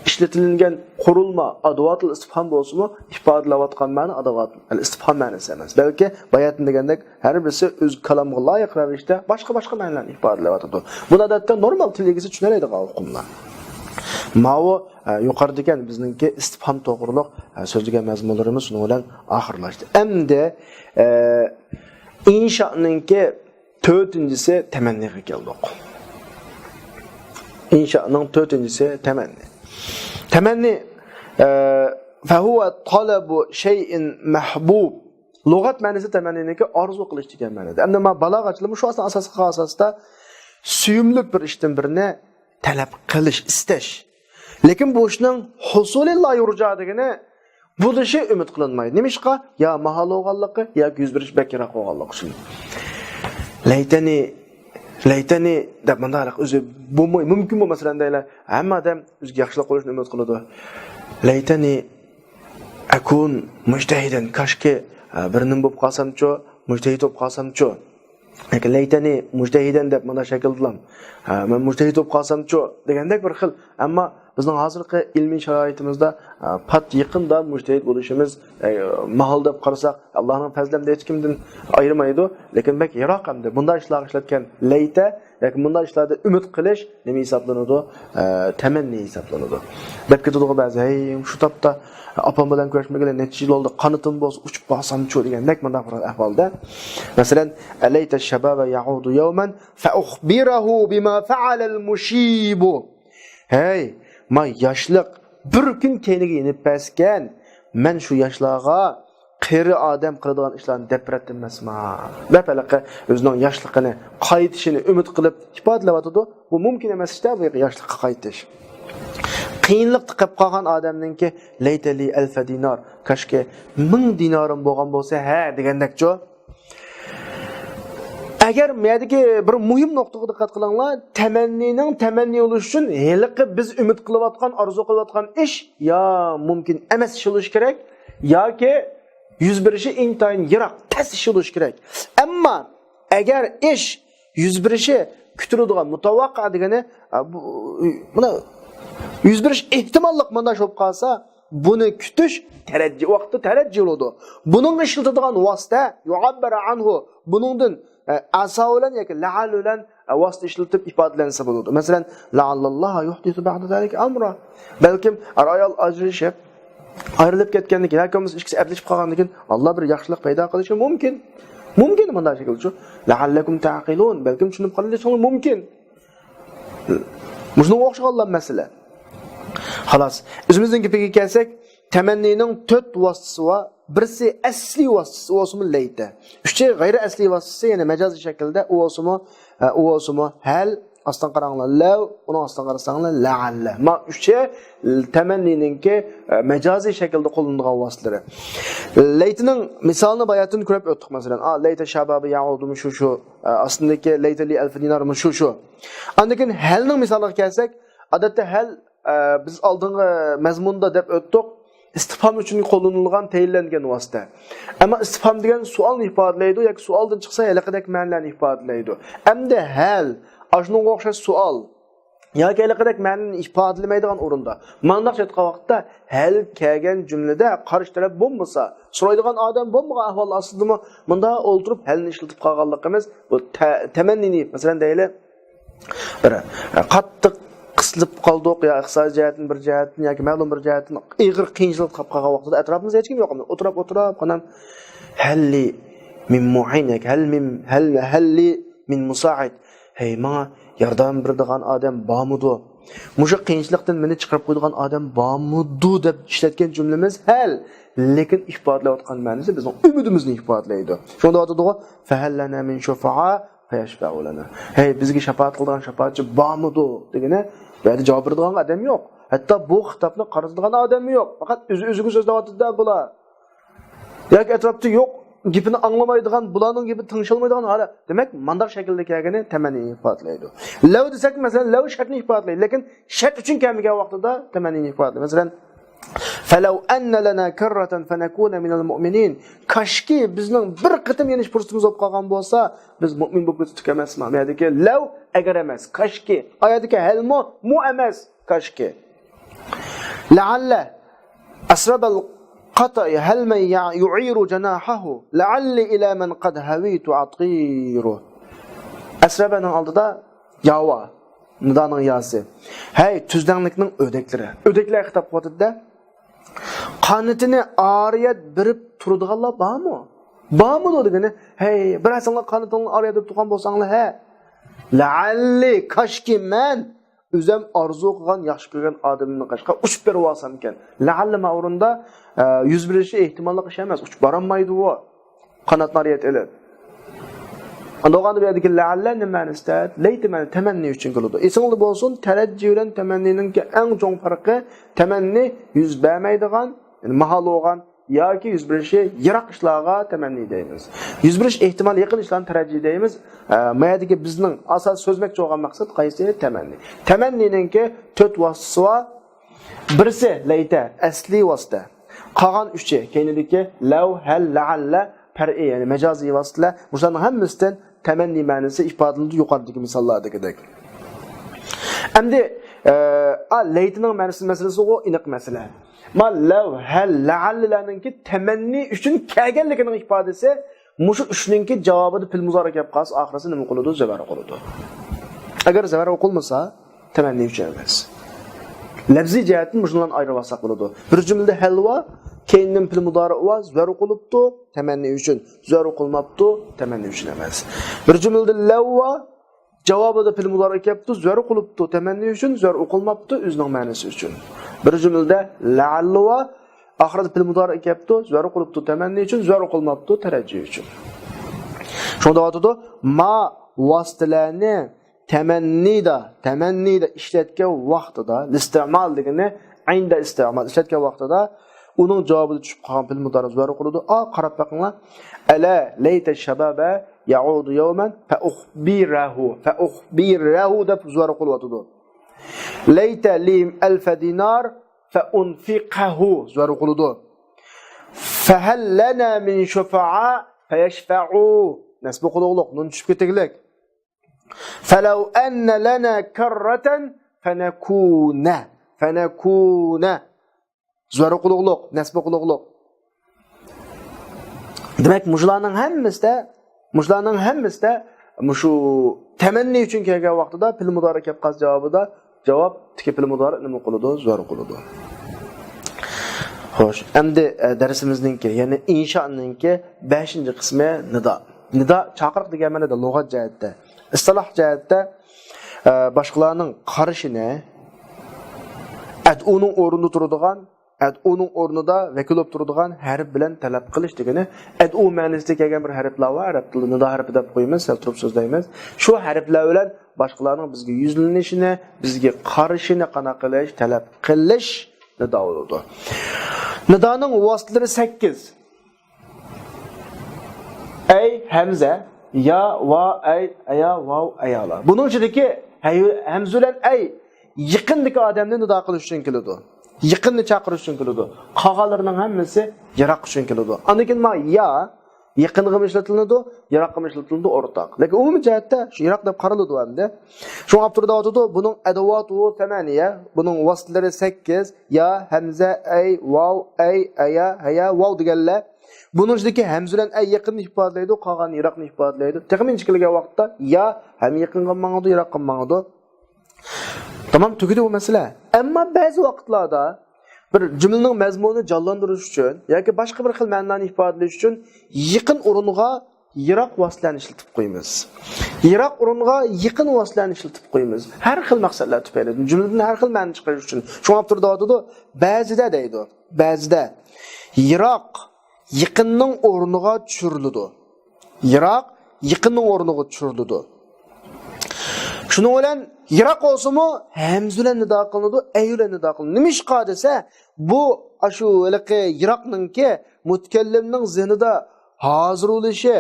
ئىشلىتىلگەن قۇرۇلما، ئادۋاتۇل ئىستىفھام بولسىمۇ، ئىپادىلەۋاتقان مەنە ئادۋات، ئەل ئىستىفھام مەنىسى ئەمەس. بەلكى باياتىن دېگەندەك، ھەر بىرسى ئۆز كالامغا لايىق رەۋىشتە باشقا-باشقا مەنىلەرنى ئىپادىلەۋاتىدۇ. بۇنى ئادەتتە نورمال تىل ئىگىسى چۈشىنەلەيدىغان ئۇقۇملار. ماۋۇ، ئە، يۇقىرىدىكى بىزنىڭكى ئىستىپھام توغرۇلۇق، ئە، سۆزلىگەن مەزمۇنلىرىمىز شۇنىڭ بىلەن ئاخىرلاشتى. ئەمدى، ئە، ئىنشانىڭكى تۆتىنچىسى تەمەننىگە كەلدۇق. ئىنشانىڭ تۆتىنچىسى تەمەننى. تەمەننى، ئە، فەھۇۋە تەلەبۇ شەيئىن مەھبۇب. لۇغەت مەنىسى تەمەننىنىڭكى ئارزۇ قىلىش دېگەن مەنىدە. ئەمدى مانا بالاغەتچىلىرىمۇ شۇ ئاساس قىلغان ئاساستا سۆيۈملۈك بىر ئىشتىن بىرنى تەلەپ قىلىش، ئىستەش. لېكىن بۇ ئىشنىڭ ھۇسۇلى لا يۇرجا دېگىنى بولۇشى ئۈمىد قىلىنمايدۇ. نېمىشقا؟ يا ماھال بولغانلىقى ياكى يۈز بېرىش بەك يىراق بولغانلىقى ئۈچۈن. لەيتەنى، لەيتەنى دەپ مۇنداق ئۆزى بولماي، مۇمكىنمۇ مەسىلەن دەيلى. ھەممە ئادەم ئۆزىگە ياخشىلىق بولۇشىنى ئۈمىد قىلىدۇ. لەيتەنى ئەكۇن مۇجتەھىدەن، كاشكى، ئە، بىر نېمە بولۇپ قالسامچۇ، مۇجتەھىد بولۇپ قالسامچۇ. ياكى لەيتەنى مۇجتەھىدەن دەپ مانا شەكىلدىلام، ئە، مەن مۇجتەھىد بولۇپ قالسامچۇ دېگەندەك بىر خىل. ئەمما بىزنىڭ ھازىرقى ئىلمىي شارائىتىمىزدا، ئە، پات يېقىندا مۇجتەھىد بولۇشىمىز، ئە، ماھال دەپ قارىساق، ئاللاھنىڭ پەزلى ھەمدە ھېچكىمدىن ئايرىمايدۇ، لېكىن بەك يىراق ئەمدى. بۇنداق ئىشلارغا ئىشلەتكەن لەيتە ياكى مۇنداق ئىشلاردا ئۈمىد قىلىش نېمە ھېسابلىنىدۇ؟ ئە، تەمەننى ھېسابلىنىدۇ. دەپ كېتىدىغۇ بەزى، ھەي، شۇ تاپتا ئاپام بىلەن كۆرۈشمىگىلى نەچچە يىل بولدى، قانىتىم بولسا ئۇچۇپ بارسامچۇ دېگەندەك مۇنداق بىر ئەھۋالدا. مەسىلەن، ئەلەيتە شەبابە يەئۇدۇ يەۋمەن فەئۇخبىرەھۇ بىما فەئەلەل مۇشىبۇ. ھەي، ما ياشلىق بىر كۈن كەينىگە يېنىپ بەرسىكەن، مەن شۇ ياشلارغا قېرى ئادەم قىلىدىغان ئىشلارنى دەپ بېرەتتىم ئەمەسما؟ دەپ ھېلىقى ئۆزىنىڭ ياشلىقىنى قايتىشىنى ئۈمىد قىلىپ ئىپادىلەۋاتىدۇ. بۇ مۇمكىن ئەمەس ئىشتا، بۇ ياشلىققا قايتىش. قىيىنلىقتا قېلىپ قالغان ئادەمنىڭكى لەيتەلى ئەلفە دىنار، كاشكى مىڭ دىنارىم بولغان بولسا ھە دېگەندەكچۇ. ئەگەر مەدىكى بىر مۇھىم نۇقتىغا دىققەت قىلىڭلار، تەمەننىنىڭ تەمەننى بولۇش ئۈچۈن ھېلىقى بىز ئۈمىد قىلىۋاتقان، ئارزۇ قىلىۋاتقان ئىش يا مۇمكىن ئەمەس ئىش بولۇشى كېرەك، ياكى يۈز بېرىشى ئىنتايىن يىراق، تەس ئىش بولۇشى كېرەك. ئەمما ئەگەر ئىش يۈز بېرىشى كۈتۈلىدىغان، مۇتەۋەققە دېگىنى، ئا، بۇ، مانا، يۈز بېرىش ئېھتىماللىق مۇنداق بولۇپ قالسا، بۇنى كۈتۈش تەرەججى، ۋاقىتتا تەرەججى بولىدۇ. بۇنىڭغا ئىشلىتىدىغان ۋاسىتە، يۇئەببەرۇ ئەنھۇ، بۇنىڭدىن، ئە، ئەسا بىلەن ياكى لەئەل بىلەن، ئە، ۋاسىتە ئىشلىتىپ ئىپادىلەنسە بولىدۇ. مەسىلەن، لەئەللەللاھە يۇھدىسۇ بەئدە زالىكە ئەمرا. بەلكىم ئەر-ئايال ئاجرىشىپ، ئايرىلىپ كەتكەندىن كېيىن، ياكى بولمىسا ئىككىسى ئەپلىشىپ قالغاندىن كېيىن، ئاللا بىر ياخشىلىق پەيدا قىلىشى مۇمكىن. مۇمكىن مۇنداق شەكىلدىچۇ. لەئەللەكۇم تەئقىلۇن. بەلكىم چۈشىنىپ قالىشىڭلار مۇمكىن. مۇشۇنىڭغا ئوخشىغانلا مەسىلە. خالاس. ئۆزىمىزنىڭ گېپىگە كەلسەك، تەمەننىنىڭ تۆت ۋاسىتىسى بار. بىرسى ئەسلىي ۋاسىتىسى، ئۇ بولسىمۇ لەيتە. ئۈچى غەيرىي ئەسلىي ۋاسىتىسى، يەنى مەجازىي شەكىلدە، ئۇ بولسىمۇ، ئە، ئۇ بولسىمۇ ھەل، ئاستىن قاراڭلار، لەۋ، ئۇنىڭ ئاستىن قارىساڭلار، لەئەللە. ما ئۈچى تەمەننىنىڭكى، ئە، مەجازىي شەكىلدە قوللىنىدىغان ۋاسىتىلىرى. لەيتىنىڭ مىسالىنى باياتىن كۆرۈپ ئۆتتۇق، مەسىلەن. ئا، لەيتە شابابى يەئۇدۇ، مۇشۇ شۇ. ئا، ئاستىندىكى لەيتە لى ئەلفى دىنار، مۇشۇ شۇ. ئاندىن كېيىن ھەلنىڭ مىسالىغا كەلسەك، ئادەتتە ھەل، ئە، بىز ئالدىنقى مەزمۇندا دەپ ئۆتتۇق، ئىستىفھام ئۈچۈن قوللىنىلغان تەيىنلەنگەن ۋاسىتە. ئەمما ئىستىفھام دېگەن سوئالنى ئىپادىلەيدۇ ياكى سوئالدىن چىقسا ھېلىقىدەك مەنىلەرنى ئىپادىلەيدۇ. ئەمدى ھەل، ئاشۇنىڭغا ئوخشاش سوئال ياكى ھېلىقىدەك مەنىنى ئىپادىلىمەيدىغان ئورۇندا مانداق ئېيتقان ۋاقىتتا، ھەل كەلگەن جۈملىدە قارشى تەرەپ بولمىسا، سورايدىغان ئادەم بولمىغان ئەھۋال ئاستىدىمۇ مۇنداق ئولتۇرۇپ ھەلنى ئىشلىتىپ قالغانلىقىمىز، بۇ تە-، تەمەننىنى، مەسىلەن، دەيلى، بىر، ئە، قاتتىق قىسىلىپ قالدۇق يا ئىقتىسادىي جەھەتتىن بىر جەھەتتىن ياكى مەلۇم بىر جەھەتتىن ئېغىر قىيىنچىلىققا تاپ قالغان ۋاقتىدا ئەتراپىمىزدا ھېچكىم يوق. ئولتۇراپ، ئولتۇراپ، قانام، ھەللى مىن مۇئىن ياكى ھەل مىن، ھەل، ھەللى مىن مۇسائىد. ھەي، ماڭا ياردەم بېرىدىغان ئادەم بارمىدۇ؟ مۇشۇ قىيىنچىلىقتىن مېنى چىقىرىپ قويىدىغان ئادەم بارمىدۇ دەپ ئىشلەتكەن جۈملىمىز ھەل، لېكىن ئىپادىلەۋاتقان مەنىسى بىزنىڭ ئۈمىدىمىزنى ئىپادىلەيدۇ. شۇڭا دەۋاتىدۇغۇ، فەھەل لەنا مىن شۇفەئا فەيەشفەئۇ لەنا. ھەي، بىزگە شاپائەت قىلىدىغان شاپائەتچى بارمىدۇ دېگىنى، بۇ يەردە جاۋاب بېرىدىغان ئادەم يوق. ھەتتا بۇ خىتابنى قارىتىدىغان ئادەممۇ يوق. پەقەت ئۆزى ئۆزىگە سۆزلەۋاتىدۇ-دە بۇلار. ياكى ئەتراپتا يوق، گېپىنى ئاڭلىمايدىغان، بۇلارنىڭ گېپىنى تىڭشالمايدىغان ھالەت. دېمەك، مانداق شەكىلدە كەلگىنى تەمەننىنى ئىپادىلەيدۇ. لەۋ دېسەك، مەسىلەن، لەۋ شەرتنى ئىپادىلەيدۇ، لېكىن شەرت ئۈچۈن كەلمىگەن ۋاقتىدا تەمەننىنى ئىپادىلەيدۇ. مەسىلەن، فەلەۋ ئەننە لەنا كەررەتەن فەنەكۇنە مىنەل مۇئمىنىن. كاشكى بىزنىڭ بىر قېتىم يەنە پۇرسىتىمىز بولۇپ قالغان بولسا، بىز مۇئمىن بولۇپ كېتەتتۇق ئەمەسمۇ؟ بۇ يەردىكى لەۋ ئەگەر ئەمەس، كاشكى. ئايەتتىكى ھەلمۇ، مۇ ئەمەس، كاشكى. لەئەللە ئەسرەبەل قەتئى ھەل مەن يۇئىرۇ جەناھەھۇ لەئەللى ئىلە مەن قەد ھەۋىتۇ ئەتىرۇ. ئەسرەبەنىڭ ئالدىدا ياۋا، نىدانىڭ ياسى. ھەي، تۈزلەڭلىكنىڭ ئۆدەكلىرى. ئۆدەكلەرگە خىتاب قىلىۋاتىدۇ-دە. قانىتىنى ئارىيەت بېرىپ تۇرىدىغانلار بارمۇ؟ بارمىدۇ دېگىنى، ھەي، بىرەرسىڭلار قانىتىڭلارنى ئارىيەت بېرىپ تۇرغان بولساڭلار، ھە. لەئەللى، كاشكى مەن ئۆزۈم ئارزۇ قىلغان، ياخشى كۆرگەن ئادىمىمنىڭ قېشىغا ئۇچۇپ بېرىۋالسامكەن. لەئەللى ما ئورۇندا، ئە، يۈز بېرىشى ئېھتىماللىق ئىش ئەمەس، ئۇچۇپ بارالمايدۇ ئۇ. قاناتنى ئارىيەت ئېلىپ. ئاندىن بۇ يەردىكى لەئەللە نېمە مەنىسىدە؟ لەيتە مەنە تەمەننى ئۈچۈن كېلىدۇ. ئېسىڭلاردا بولسۇن، تەرەججى بىلەن تەمەننىنىڭكى ئەڭ چوڭ پەرقى، تەمەننى يۈز بەرمەيدىغان، يەنى ماھال بولغان ياكى يۈز بېرىشى يىراق ئىشلارغا تەمەننى دەيمىز. يۈز بېرىش ئېھتىمال يېقىن ئىشلارنى تەرەججى دەيمىز. ئە، ما يەردىكى بىزنىڭ ئاساس سۆزلىمەكچى بولغان مەقسەت قايسى؟ تەمەننى. تەمەننىنىڭكى تۆت ۋاسىتىسى بار. بىرسى لەيتە، ئەسلىي ۋاسىتە. قالغان ئۈچى، كەينىدىكى لەۋ، ھەل، لەئەللە، پەرئىي، يەنى مەجازىي ۋاسىتىلەر. مۇشۇلارنىڭ ھەممىسىدىن تەمەننى مەنىسى ئىپادىلىنىدۇ يۇقىرىدىكى مىساللاردىكىدەك. ئەمدى، ئە، ئا، لەيتىنىڭ مەنىسى مەسىلىسىغۇ ئېنىق مەسىلە. ما لەۋ، ھەل، لەئەللىلەرنىڭكى تەمەننى ئۈچۈن كەلگەنلىكىنىڭ ئىپادىسى مۇشۇ ئۈچنىڭكى جاۋابىدا پېئىل مۇزارى كەپ قالسا، ئاخىرسى نېمە قىلىدۇ؟ زەۋەر قىلىدۇ. ئەگەر زەۋەر قىلمىسا، تەمەننى ئۈچۈن ئەمەس. لەپزىي جەھەتتىن مۇشۇنىڭلارنى ئايرىۋالساق بولىدۇ. بىر جۈملىدە ھەل ۋا، كەينىدىن پېئىل مۇزارى ۋا، زەۋەر قىلىپتۇ، تەمەننى ئۈچۈن. زەۋەر قىلماپتۇ، تەمەننى ئۈچۈن ئەمەس. بىر جۈملىدە لەۋ ۋا، جاۋابىدا پېئىل مۇزارى كەپتۇ، زەۋەر قىلىپتۇ، تەمەننى ئۈچۈن، زەۋەر قىلماپتۇ، ئۆزىنىڭ مەنىسى ئۈچۈن. بىر جۈملىدە لەئەللە ۋا، ئاخىرىدا پېئىل مۇزارى كەپتۇ، زەۋەر قىلىپتۇ، تەمەننى ئۈچۈن، زەۋەر قىلماپتۇ، تەرەججى ئۈچۈن. شۇڭا دەۋاتىدۇ، ما ۋاسىتىلەرنى تەمەننىدا، تەمەننىدا ئىشلەتكەن ۋاقتىدا، ئىستىمال دېگىنى ئىندە ئىستىمال، ئىشلەتكەن ۋاقتىدا ئۇنىڭ جاۋابىدا چۈشۈپ قالغان پېئىل مۇزارى زۇۋەر قىلىدۇ. ئا، قاراپ بېقىڭلار. ئەلە لەيتە شەبابە يەئۇدۇ يەۋمەن فەئۇخبىرەھۇ. فەئۇخبىرەھۇ دەپ زۇۋەر قىلىۋاتىدۇ. لەيتە لى ئەلفە دىنار فەئۇنفىقەھۇ زۇۋەر قىلىدۇ. فەھەل لەنا مىن شۇفەئا فەيەشفەئۇ. نەسبى قىلغۇلۇق، نۇن چۈشۈپ كېتىگلىك. فەلەۋ ئەننە لەنا كەررەتەن فەنەكۇنە. فەنەكۇنە. زۇۋەر قىلغۇلۇق، نەسبى قىلغۇلۇق. دېمەك، مۇشۇلارنىڭ ھەممىسىدە، مۇشۇلارنىڭ ھەممىسىدە مۇشۇ تەمەننى ئۈچۈن كەلگەن ۋاقتىدا پېئىل مۇدارى كەپ قالسا جاۋابىدا، جاۋاب تىكى پېئىل مۇدارى نېمە قىلىدۇ؟ زۇۋەر قىلىدۇ. خوش، ئەمدى، ئە، دەرسىمىزنىڭكى، يەنى ئىنشانىڭكى بەشىنچى قىسمى نىدا. نىدا، چاقىرىق دېگەن مەنىدە لۇغەت جەھەتتە. ئىستىلاھ جەھەتتە، ئە، باشقىلارنىڭ قارىشىنى، ئەدئۇنىڭ ئورنىدا تۇرىدىغان، ئەدئۇنىڭ ئورنىدا ۋەكىل بولۇپ تۇرىدىغان ھەرپ بىلەن تەلەپ قىلىش دېگىنى، ئەدئۇ مەنىسىدە كەلگەن بىر ھەرپلەر بار، ئەرەب تىلىدا نىدا ھەرپى دەپ قويىمىز، سەل تۇرۇپ سۆزلەيمىز. شۇ ھەرپلەر بىلەن باشقىلارنىڭ بىزگە يۈزلىنىشىنى، بىزگە قارىشىنى قانداق قىلىش، تەلەپ قىلىش نىدا بولىدۇ. نىدانىڭ ۋاسىتىلىرى سەككىز. ئەي، ھەمزە، يا، ۋا، ئەي، ئەيا، ۋاۋ، ئەيالا. بۇنىڭ ئىچىدىكى ھەي-، ھەمزە بىلەن ئەي يېقىندىكى ئادەمنى نىدا قىلىش ئۈچۈن كېلىدۇ. يېقىننى چاقىرىش ئۈچۈن كېلىدۇ. قالغانلىرىنىڭ ھەممىسى يىراق ئۈچۈن كېلىدۇ. ئاندىن كېيىن ما يا يېقىنغىمۇ ئىشلىتىلىدۇ، يىراققىمۇ ئىشلىتىلىدۇ، ئورتاق. لېكىن ئومۇمىي جەھەتتە شۇ يىراق دەپ قارىلىدۇ ئەمدى. شۇڭا ئاپتور دەۋاتىدۇ، بۇنىڭ ئەدۋاتۇ سەمانىيە، بۇنىڭ ۋاسىتىلىرى سەككىز، يا، ھەمزە، ئەي، ۋاۋ، ئەي، ئەيا، ھەيا، ۋاۋ دېگەنلەر. بۇنىڭ ئىچىدىكى ھەمزە بىلەن ئەي يېقىننى ئىپادىلەيدۇ، قالغان يىراقنى ئىپادىلەيدۇ. تېخىمۇ ئىنچىكىلىگەن ۋاقىتتا يا ھەم يېقىنغا ماڭىدۇ، يىراققا ماڭىدۇ. تامام، تۈگىدى بۇ مەسىلە. ئەمما بەزى ۋاقىتلاردا بىر جۈملىنىڭ مەزمۇنىنى جانلاندۇرۇش ئۈچۈن ياكى باشقا بىر خىل مەنىلەرنى ئىپادىلەش ئۈچۈن يېقىن ئورۇنغا يىراق ۋاسىتىلەرنى ئىشلىتىپ قويىمىز. يىراق ئورۇنغا يېقىن ۋاسىتىلەرنى ئىشلىتىپ قويىمىز. ھەر خىل مەقسەتلەر تۈپەيلىدىن، جۈملىدىن ھەر خىل مەنىنى چىقىرىش ئۈچۈن. شۇڭا ئاپتور دەۋاتىدۇ، بەزىدە دەيدۇ. بەزىدە. يىراق يېقىننىڭ ئورنىغا چۈشۈرۈلىدۇ. يىراق يېقىننىڭ ئورنىغا چۈشۈرۈلىدۇ. شۇنىڭ بىلەن يىراق بولسىمۇ ھەمزە بىلەن نىدا قىلىنىدۇ، ئەي بىلەن نىدا قىلىنىدۇ. نېمىشقا دېسە، بۇ ئاشۇ ھېلىقى يىراقنىڭكى مۇتەكەللىمنىڭ زېھنىدا ھازىر بولۇشى،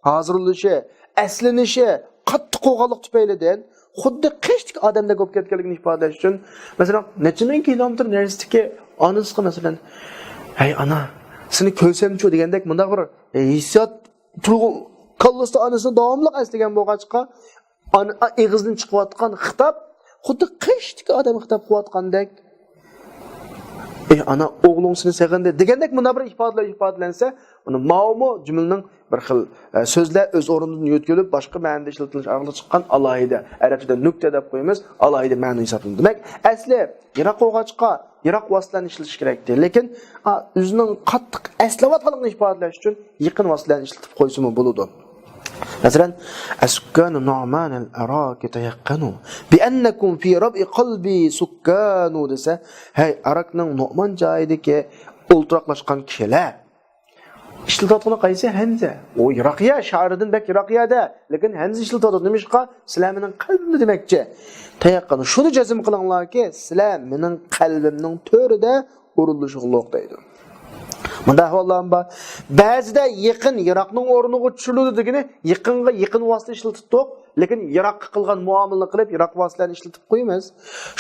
ھازىر بولۇشى، ئەسلىنىشى قاتتىق بولغانلىق تۈپەيلىدىن خۇددى قېشىدىكى ئادەمدەك بولۇپ كەتكەنلىكىنى ئىپادىلەش ئۈچۈن، مەسىلەن، نەچچە مىڭ كىلومېتىر نەرىسىدىكى ئانىسىغا، مەسىلەن، ھەي ئانا، سېنى كۆرسەمچۇ دېگەندەك مۇنداق بىر، ئە، ھېسسىيات تۇرغۇ-، كاللىسىدا ئانىسىنى داۋاملىق ئەسلىگەن بولغاچقا، ئانا ئېغىزدىن چىقىۋاتقان خىتاب خۇددى قېشىدىكى ئادەم خىتاب قىلىۋاتقاندەك. ئەي ئانا، ئوغلۇڭ سېنى سېغىندى دېگەندەك مۇنداق بىر ئىپادىلەر ئىپادىلەنسە، ئۇنى ماۋۇمۇ جۈملىنىڭ بىر خىل، ئە، سۆزلەر ئۆز ئورنىدىن يۆتكىلىپ، باشقا مەنىدە ئىشلىتىلىش ئارقىلىق چىققان ئالاھىدە، ئەرەبچىدە نۇكتە دەپ قويىمىز، ئالاھىدە مەنە ھېسابلىنىدۇ. دېمەك، ئەسلى يىراق بولغاچقا، يىراق ۋاسىتىلەرنى ئىشلىتىش كېرەكتى. لېكىن، ئا، ئۆزىنىڭ قاتتىق ئەسلەۋاتقانلىقىنى ئىپادىلەش ئۈچۈن يېقىن ۋاسىتىلەرنى ئىشلىتىپ قويسىمۇ بولىدۇ. مەسىلەن، ئەسسۇككانۇ نۇئمانەل ئاراكى تەيەققەنۇ بىئەننەكۇم فى رەبئى قەلبى سۇككانۇ دېسە، ھەي، ئاراكنىڭ نۇئمان جايىدىكى ئولتۇراقلاشقان كىشىلەر. ئىشلىتىۋاتقىنى قايسى؟ ھەمزە. ئۇ يىراق يەر، شائىردىن بەك يىراق يەردە. لېكىن ھەمزە ئىشلىتىۋاتىدۇ. نېمىشقا؟ سىلەر مېنىڭ قەلبىمدە دېمەكچى. تەيەققەنۇ. شۇنى جەزم قىلىڭلاركى، سىلەر مېنىڭ قەلبىمنىڭ تۆرىدە ئورۇنلىشىغلىق دەيدۇ. مۇنداق ئەھۋاللارمۇ بار. بەزىدە يېقىن يىراقنىڭ ئورنىغا چۈشۈرۈلىدۇ دېگىنى، يېقىنغا يېقىن ۋاسىتە ئىشلىتىپتۇق، لېكىن يىراققا قىلغان مۇئامىلىنى قىلىپ، يىراق ۋاسىتىلەرنى ئىشلىتىپ قويىمىز.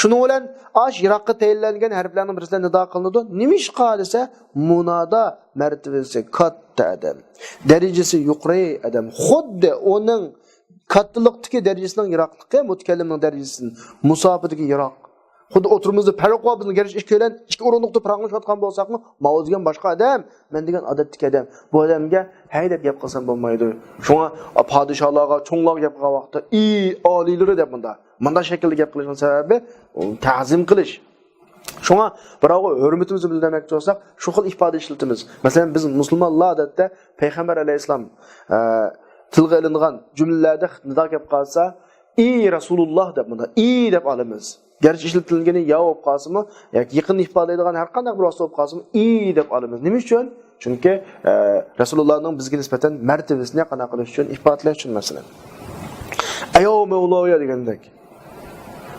شۇنىڭ بىلەن ئاش يىراققا تەيىنلەنگەن ھەرپلەرنىڭ بىرسىدە نىدا قىلىنىدۇ. نېمىشقا دېسە، مۇنادا مەرتىۋىسى كاتتا ئادەم، دەرىجىسى يۇقىرى ئادەم. خۇددى ئۇنىڭ كاتتىلىقتىكى دەرىجىسىنىڭ يىراقلىقى مۇتەكەللىمنىڭ دەرىجىسىدىن مۇساپىدىكى يىراق. خۇددى ئوتتۇرىمىزدا پەرق بار، بىزنىڭ گەرچە ئىككىيلەن ئىككى ئورۇنلۇقتا پاراڭلىشىۋاتقان بولساقمۇ، ماۋۇ دېگەن باشقا ئادەم، مەن دېگەن ئادەتتىكى ئادەم. بۇ ئادەمگە ھەي دەپ گەپ قىلسام بولمايدۇ. شۇڭا پادىشاھلارغا، چوڭلارغا گەپ قىلغان ۋاقىتتا، ئى ئالىيلىرى دەپ مۇنداق، مۇنداق شەكىلدە گەپ قىلىشنىڭ سەۋەبى، ئۇ تەزىم قىلىش. شۇڭا بىراۋغا ھۆرمىتىمىزنى بىلدۈرمەكچى بولساق، شۇ خىل ئىپادە ئىشلىتىمىز. مەسىلەن، بىز مۇسۇلمانلار ئادەتتە پەيغەمبەر ئەلەيھىسسالام، ئە، تىلغا ئېلىنغان جۈملىلەردە نىدا كەپ قالسا، ئى رەسۇلۇللاھ دەپ مۇنداق، ئى دەپ ئالىمىز. گەرچە ئىشلىتىلگىنى يا بولۇپ قالسىمۇ، ياكى يېقىننى ئىپادىلەيدىغان ھەر قانداق بىر ۋاسىتە بولۇپ قالسىمۇ، ئى دەپ ئالىمىز. نېمە ئۈچۈن؟ چۈنكى، ئە، رەسۇلۇللاھنىڭ بىزگە نىسبەتەن مەرتىۋىسىنى قانداق قىلىش ئۈچۈن؟ ئىپادىلەش ئۈچۈن، مەسىلەن. ئەيەۋ مەۋلايا دېگەندەك.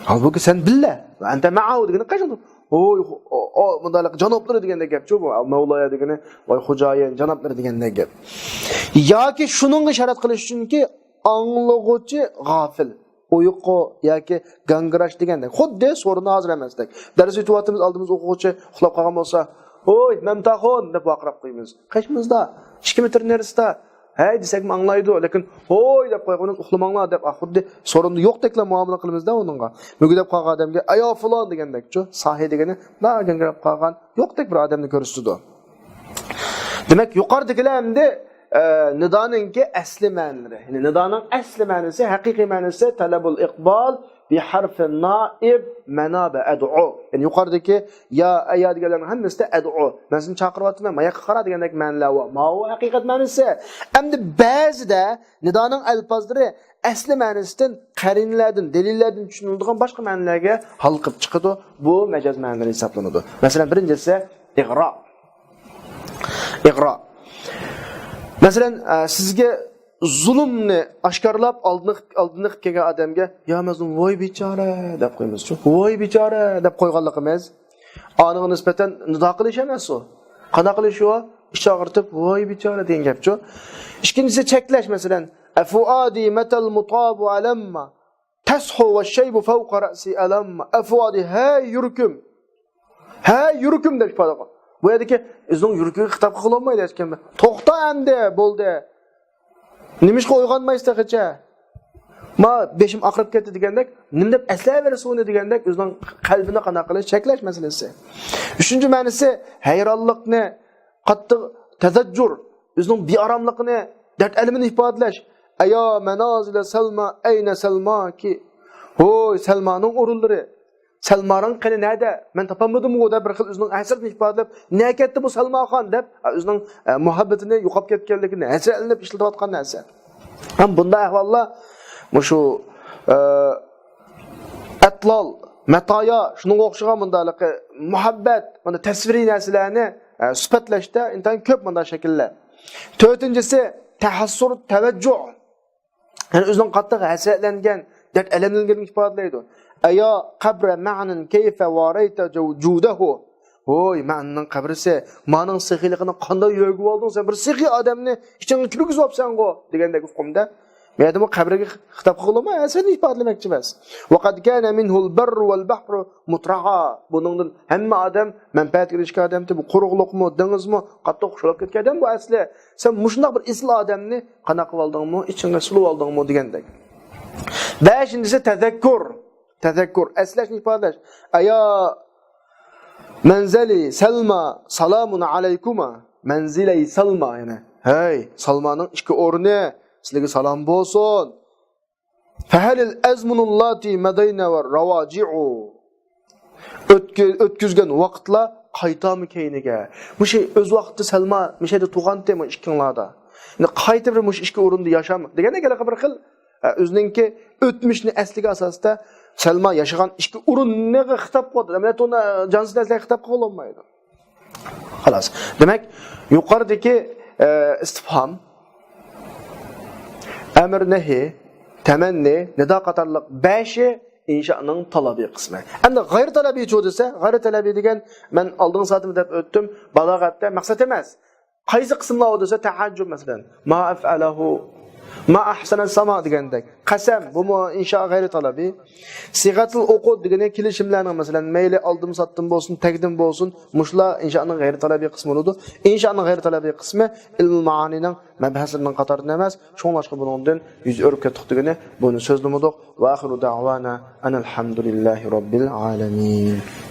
ھالبۇكى، سەن بىللە. ئەنتە مەئەھۇ دېگىنى قاچان؟ ھوي، ئو، ئو، مۇنداقلىق جانابلىرى دېگەندەك گەپچۇ بۇ. مەۋلايا دېگىنى، ۋاي خوجايىن، جانابلىرى دېگەندەك گەپ. ياكى شۇنىڭغا ئىشارەت قىلىش ئۈچۈنكى، ئاڭلىغۇچى غافىل، ئۇيقۇ ياكى گاڭگىراش دېگەندەك. خۇددى سورۇندا ھازىر ئەمەستەك. دەرس ئۆتۈۋاتىمىز، ئالدىمىزدا ئوقۇغۇچى ئۇخلاپ قالغان بولسا، ھوي، مەمتاخۇن دەپ ۋارقىراپ قويىمىز. قېشىمىزدا، ئىككى مېتىر نېرىسىدا، ھەي دېسەكمۇ ئاڭلايدۇ، لېكىن ھوي دەپ قويغىنىمىز، ئۇخلىماڭلار دەپ، خۇددى سورۇندا يوقتەكلا مۇئامىلە قىلىمىزدا ئۇنىڭغا. مۈگدەپ قالغان ئادەمگە، ئەيا فۇلان دېگەندەكچۇ، ساھى دېگىنى، مۇنداق گاڭگىراپ قالغان يوقتەك بىر ئادەمنى كۆرسىتىدۇ. دېمەك، يۇقىرىدىكىلەر ئەمدى، ئە، نىدانىڭكى ئەسلى مەنىلىرى. يەنى نىدانىڭ ئەسلى مەنىسى، ھەقىقىي مەنىسى تەلەبۇل ئىقبال، بحرف النائب مناب أدعو. يەنى يۇقىرىدىكى يا، ئەييا دېگەنلەرنىڭ ھەممىسىدە أدعو. مەن سېنى چاقىرىۋاتىمەن، ماياققا قارا دېگەندەك مەنىلەر بار. ماۋۇ ھەقىقەت مەنىسى. ئەمدى بەزىدە نىدانىڭ ئەلپازلىرى ئەسلى مەنىسىدىن، قەرىنىلەردىن، دەلىللەردىن چۈشىنىلىدىغان باشقا مەنىلەرگە ھالقىپ چىقىدۇ. بۇ مەجاز مەنىلەر ھېسابلىنىدۇ. مەسىلەن، بىرىنچىسى، ئىغرا. ئىغرا. مەسىلەن، ئە، سىزگە زۇلۇمنى ئاشكارىلاپ، ئالدىنى، ئالدىنى قىلىپ كەلگەن ئادەمگە، يا مەزلۇم، ۋاي بىچارە دەپ قويىمىزچۇ. ۋاي بىچارە دەپ قويغانلىقىمىز ئانىڭغا نىسبەتەن نىدا قىلىش ئەمەس ئۇ. قانداق قىلىش ئۇ؟ ئىچ ئاغرىتىپ، ۋاي بىچارە دېگەن گەپچۇ. ئىككىنچىسى، چەكلەش، مەسىلەن، ئەفۇئادى مەتەل مۇتابۇ ئەلەمما. تەسخۇ ۋە شەيبۇ فەۋقە رەسى ئەلەمما. ئەفۇئادى، ھەي يۈرىكىم. ھەي يۈرىكىم دەپ ئىپادە قىلغان. بۇ يەردىكى ئۆزىنىڭ يۈرىكىگە خىتاب قىلغىلى بولمايدۇ ھېچكىم. توختا ئەمدى، بولدى. نېمىشقا ئويغانمايسىز تېخىچە؟ ما بېشىم ئاغرىپ كەتتى دېگەندەك، نېمە دەپ ئەسلەۋەرسە ئۇنى دېگەندەك، ئۆزىنىڭ قەلبىنى قانداق قىلىش، چەكلەش مەسىلىسى. ئۈچىنچى مەنىسى، ھەيرانلىقنى، قاتتىق تەزەججۇر، ئۆزىنىڭ بىئاراملىقىنى، دەرد-ئەلىمىنى ئىپادىلەش. ئەيا مەنازىلە سەلما، ئەينە سەلماكى؟ ھوي، سەلمانىڭ ئورۇنلىرى، سەلماڭ قېنى نەدە؟ مەن تاپالمىدىمغۇ دەپ بىر خىل ئۆزىنىڭ ھەسرىتىنى ئىپادىلەپ، نەگە كەتتى بۇ سەلماخان دەپ، ئۆزىنىڭ، ئە، مۇھەببىتىنى يوقاپ كەتكەنلىكىنى ھەسرەتلىنىپ ئىشلىتىۋاتقان نەرسە. ھەم بۇنداق ئەھۋاللار مۇشۇ، ئە، ئەتلال، مەتايا، شۇنىڭغا ئوخشىغان مۇنداقلىقى، مۇھەببەت، مانا تەسۋىرىي نەرسىلەرنى، ئە، سۈپەتلەشتە ئىنتايىن كۆپ مۇنداق شەكىللەر. تۆتىنچىسى، تەھەسسۇر، تەۋەججۇھ. يەنى ئۆزىنىڭ قاتتىق ھەسرەتلەنگەن، دەرد ئەلەملەنگەنلىكىنى ئىپادىلەيدۇ. ئەيا قەبرە مەنىن كەيفە ۋارەيتە جۇ-، جۇدەھۇ. ھوي، مەننىڭ قەبرىسى، مانىڭ سېخىيلىقىنى قانداق يۆگىۋالدىڭ سەن؟ بىر سېخىي ئادەمنى ئىچىڭگە كىرگۈزۈۋاپسەنغۇ دېگەندەك ئۇقۇمدا. مەيەردىمۇ قەبرىگە خىتاب قىلغىلىمۇ ھەسرەتنى ئىپادىلىمەكچى ئەمەس. ۋەقەد كانە مىنھۇل بەررۇ ۋەل بەھرۇ مۇترەئا. بۇنىڭدىن ھەممە ئادەم مەنپەئەتكە ئېرىشكەن ئادەمتى. بۇ قۇرۇقلۇقمۇ، دېڭىزمۇ قاتتىق خۇشال بولۇپ كەتكەن ئادەم بۇ ئەسلى. سەن مۇشۇنداق بىر ئېسىل ئادەمنى قانداق قىلىۋالدىڭمۇ، ئىچىڭگە سولىۋالدىڭمۇ دېگەندەك. بەشىنچىسى تەزەككۇر. تەزەككۇر، ئەسلەشنى ئىپادىلەش. ئەيا مەنزەلى سەلما سالامۇن ئەلەيكۇما. مەنزىلەي سەلما، يەنى، ھەي، سەلمانىڭ ئىككى ئورنى، سىلەرگە سالام بولسۇن. فەھەلىل ئەزمۇنۇللاتى مەدەينە ۋە راۋاجىئۇ. ئۆتكە-، ئۆتكۈزگەن ۋاقىتلار قايتامۇ كەينىگە؟ مۇشۇ ئۆز ۋاقتىدا سەلما مۇشەدە تۇغانتى مۇ ئىككىڭلاردا. يەنى قايتا بىر مۇشۇ ئىككى ئورۇندا ياشام دېگەندەك ھېلىقى بىر خىل، ئە، ئۆزىنىڭكى ئۆتمۈشنى ئەسلىگە ئاساستا سەلما ياشىغان ئىككى ئورۇننىغا خىتاب قىلىۋاتىدۇ. ئەمەلىيەتتە ئۇنى جانسىز نەرسىلەرگە خىتاب قىلغىلى بولمايدۇ. خالاس. دېمەك، يۇقىرىدىكى، ئە، ئىستىپھام، ئەمىر نەھى، تەمەننى، نىدا قاتارلىق بەشى ئىنشانىڭ تەلەبىي قىسمى. ئەمدى غەيرىي تەلەبىيچۇ دېسە، غەيرىي تەلەبىي دېگەن، مەن ئالدىنقى سائەتتىمۇ دەپ ئۆتتۈم، بالاغەتتە مەقسەت ئەمەس. قايسى قىسىملار ئۇ دېسە، تەئەججۈب مەسىلەن. ما ئەفئەلەھۇ، ما ئەھسەنەس سەما دېگەندەك. قەسەم، بۇمۇ ئىنشا غەيرىي تەلەبىي. سىغەتۇل ئۇقۇد دېگىنى كېلىشىملەرنىڭ، مەسىلەن، مەيلى ئالدىن ساتتىن بولسۇن، تەگدىن بولسۇن، مۇشۇلار ئىنشانىڭ غەيرىي تەلەبىي قىسمى بولىدۇ. ئىنشانىڭ غەيرىي تەلەبىي قىسمى ئىلمۇل مائانىنىڭ مەبھەسلىرىنىڭ قاتارىدىن ئەمەس، شۇڭلاشقا بۇنىڭدىن يۈز ئۆرۈپ كەتتۇق دېگىنى، بۇنى سۆزلىمىدۇق. ۋە ئاخىرۇ دەئۋانا ئەنىل ھەمدۇلىللاھى رەببىل ئالەمىن.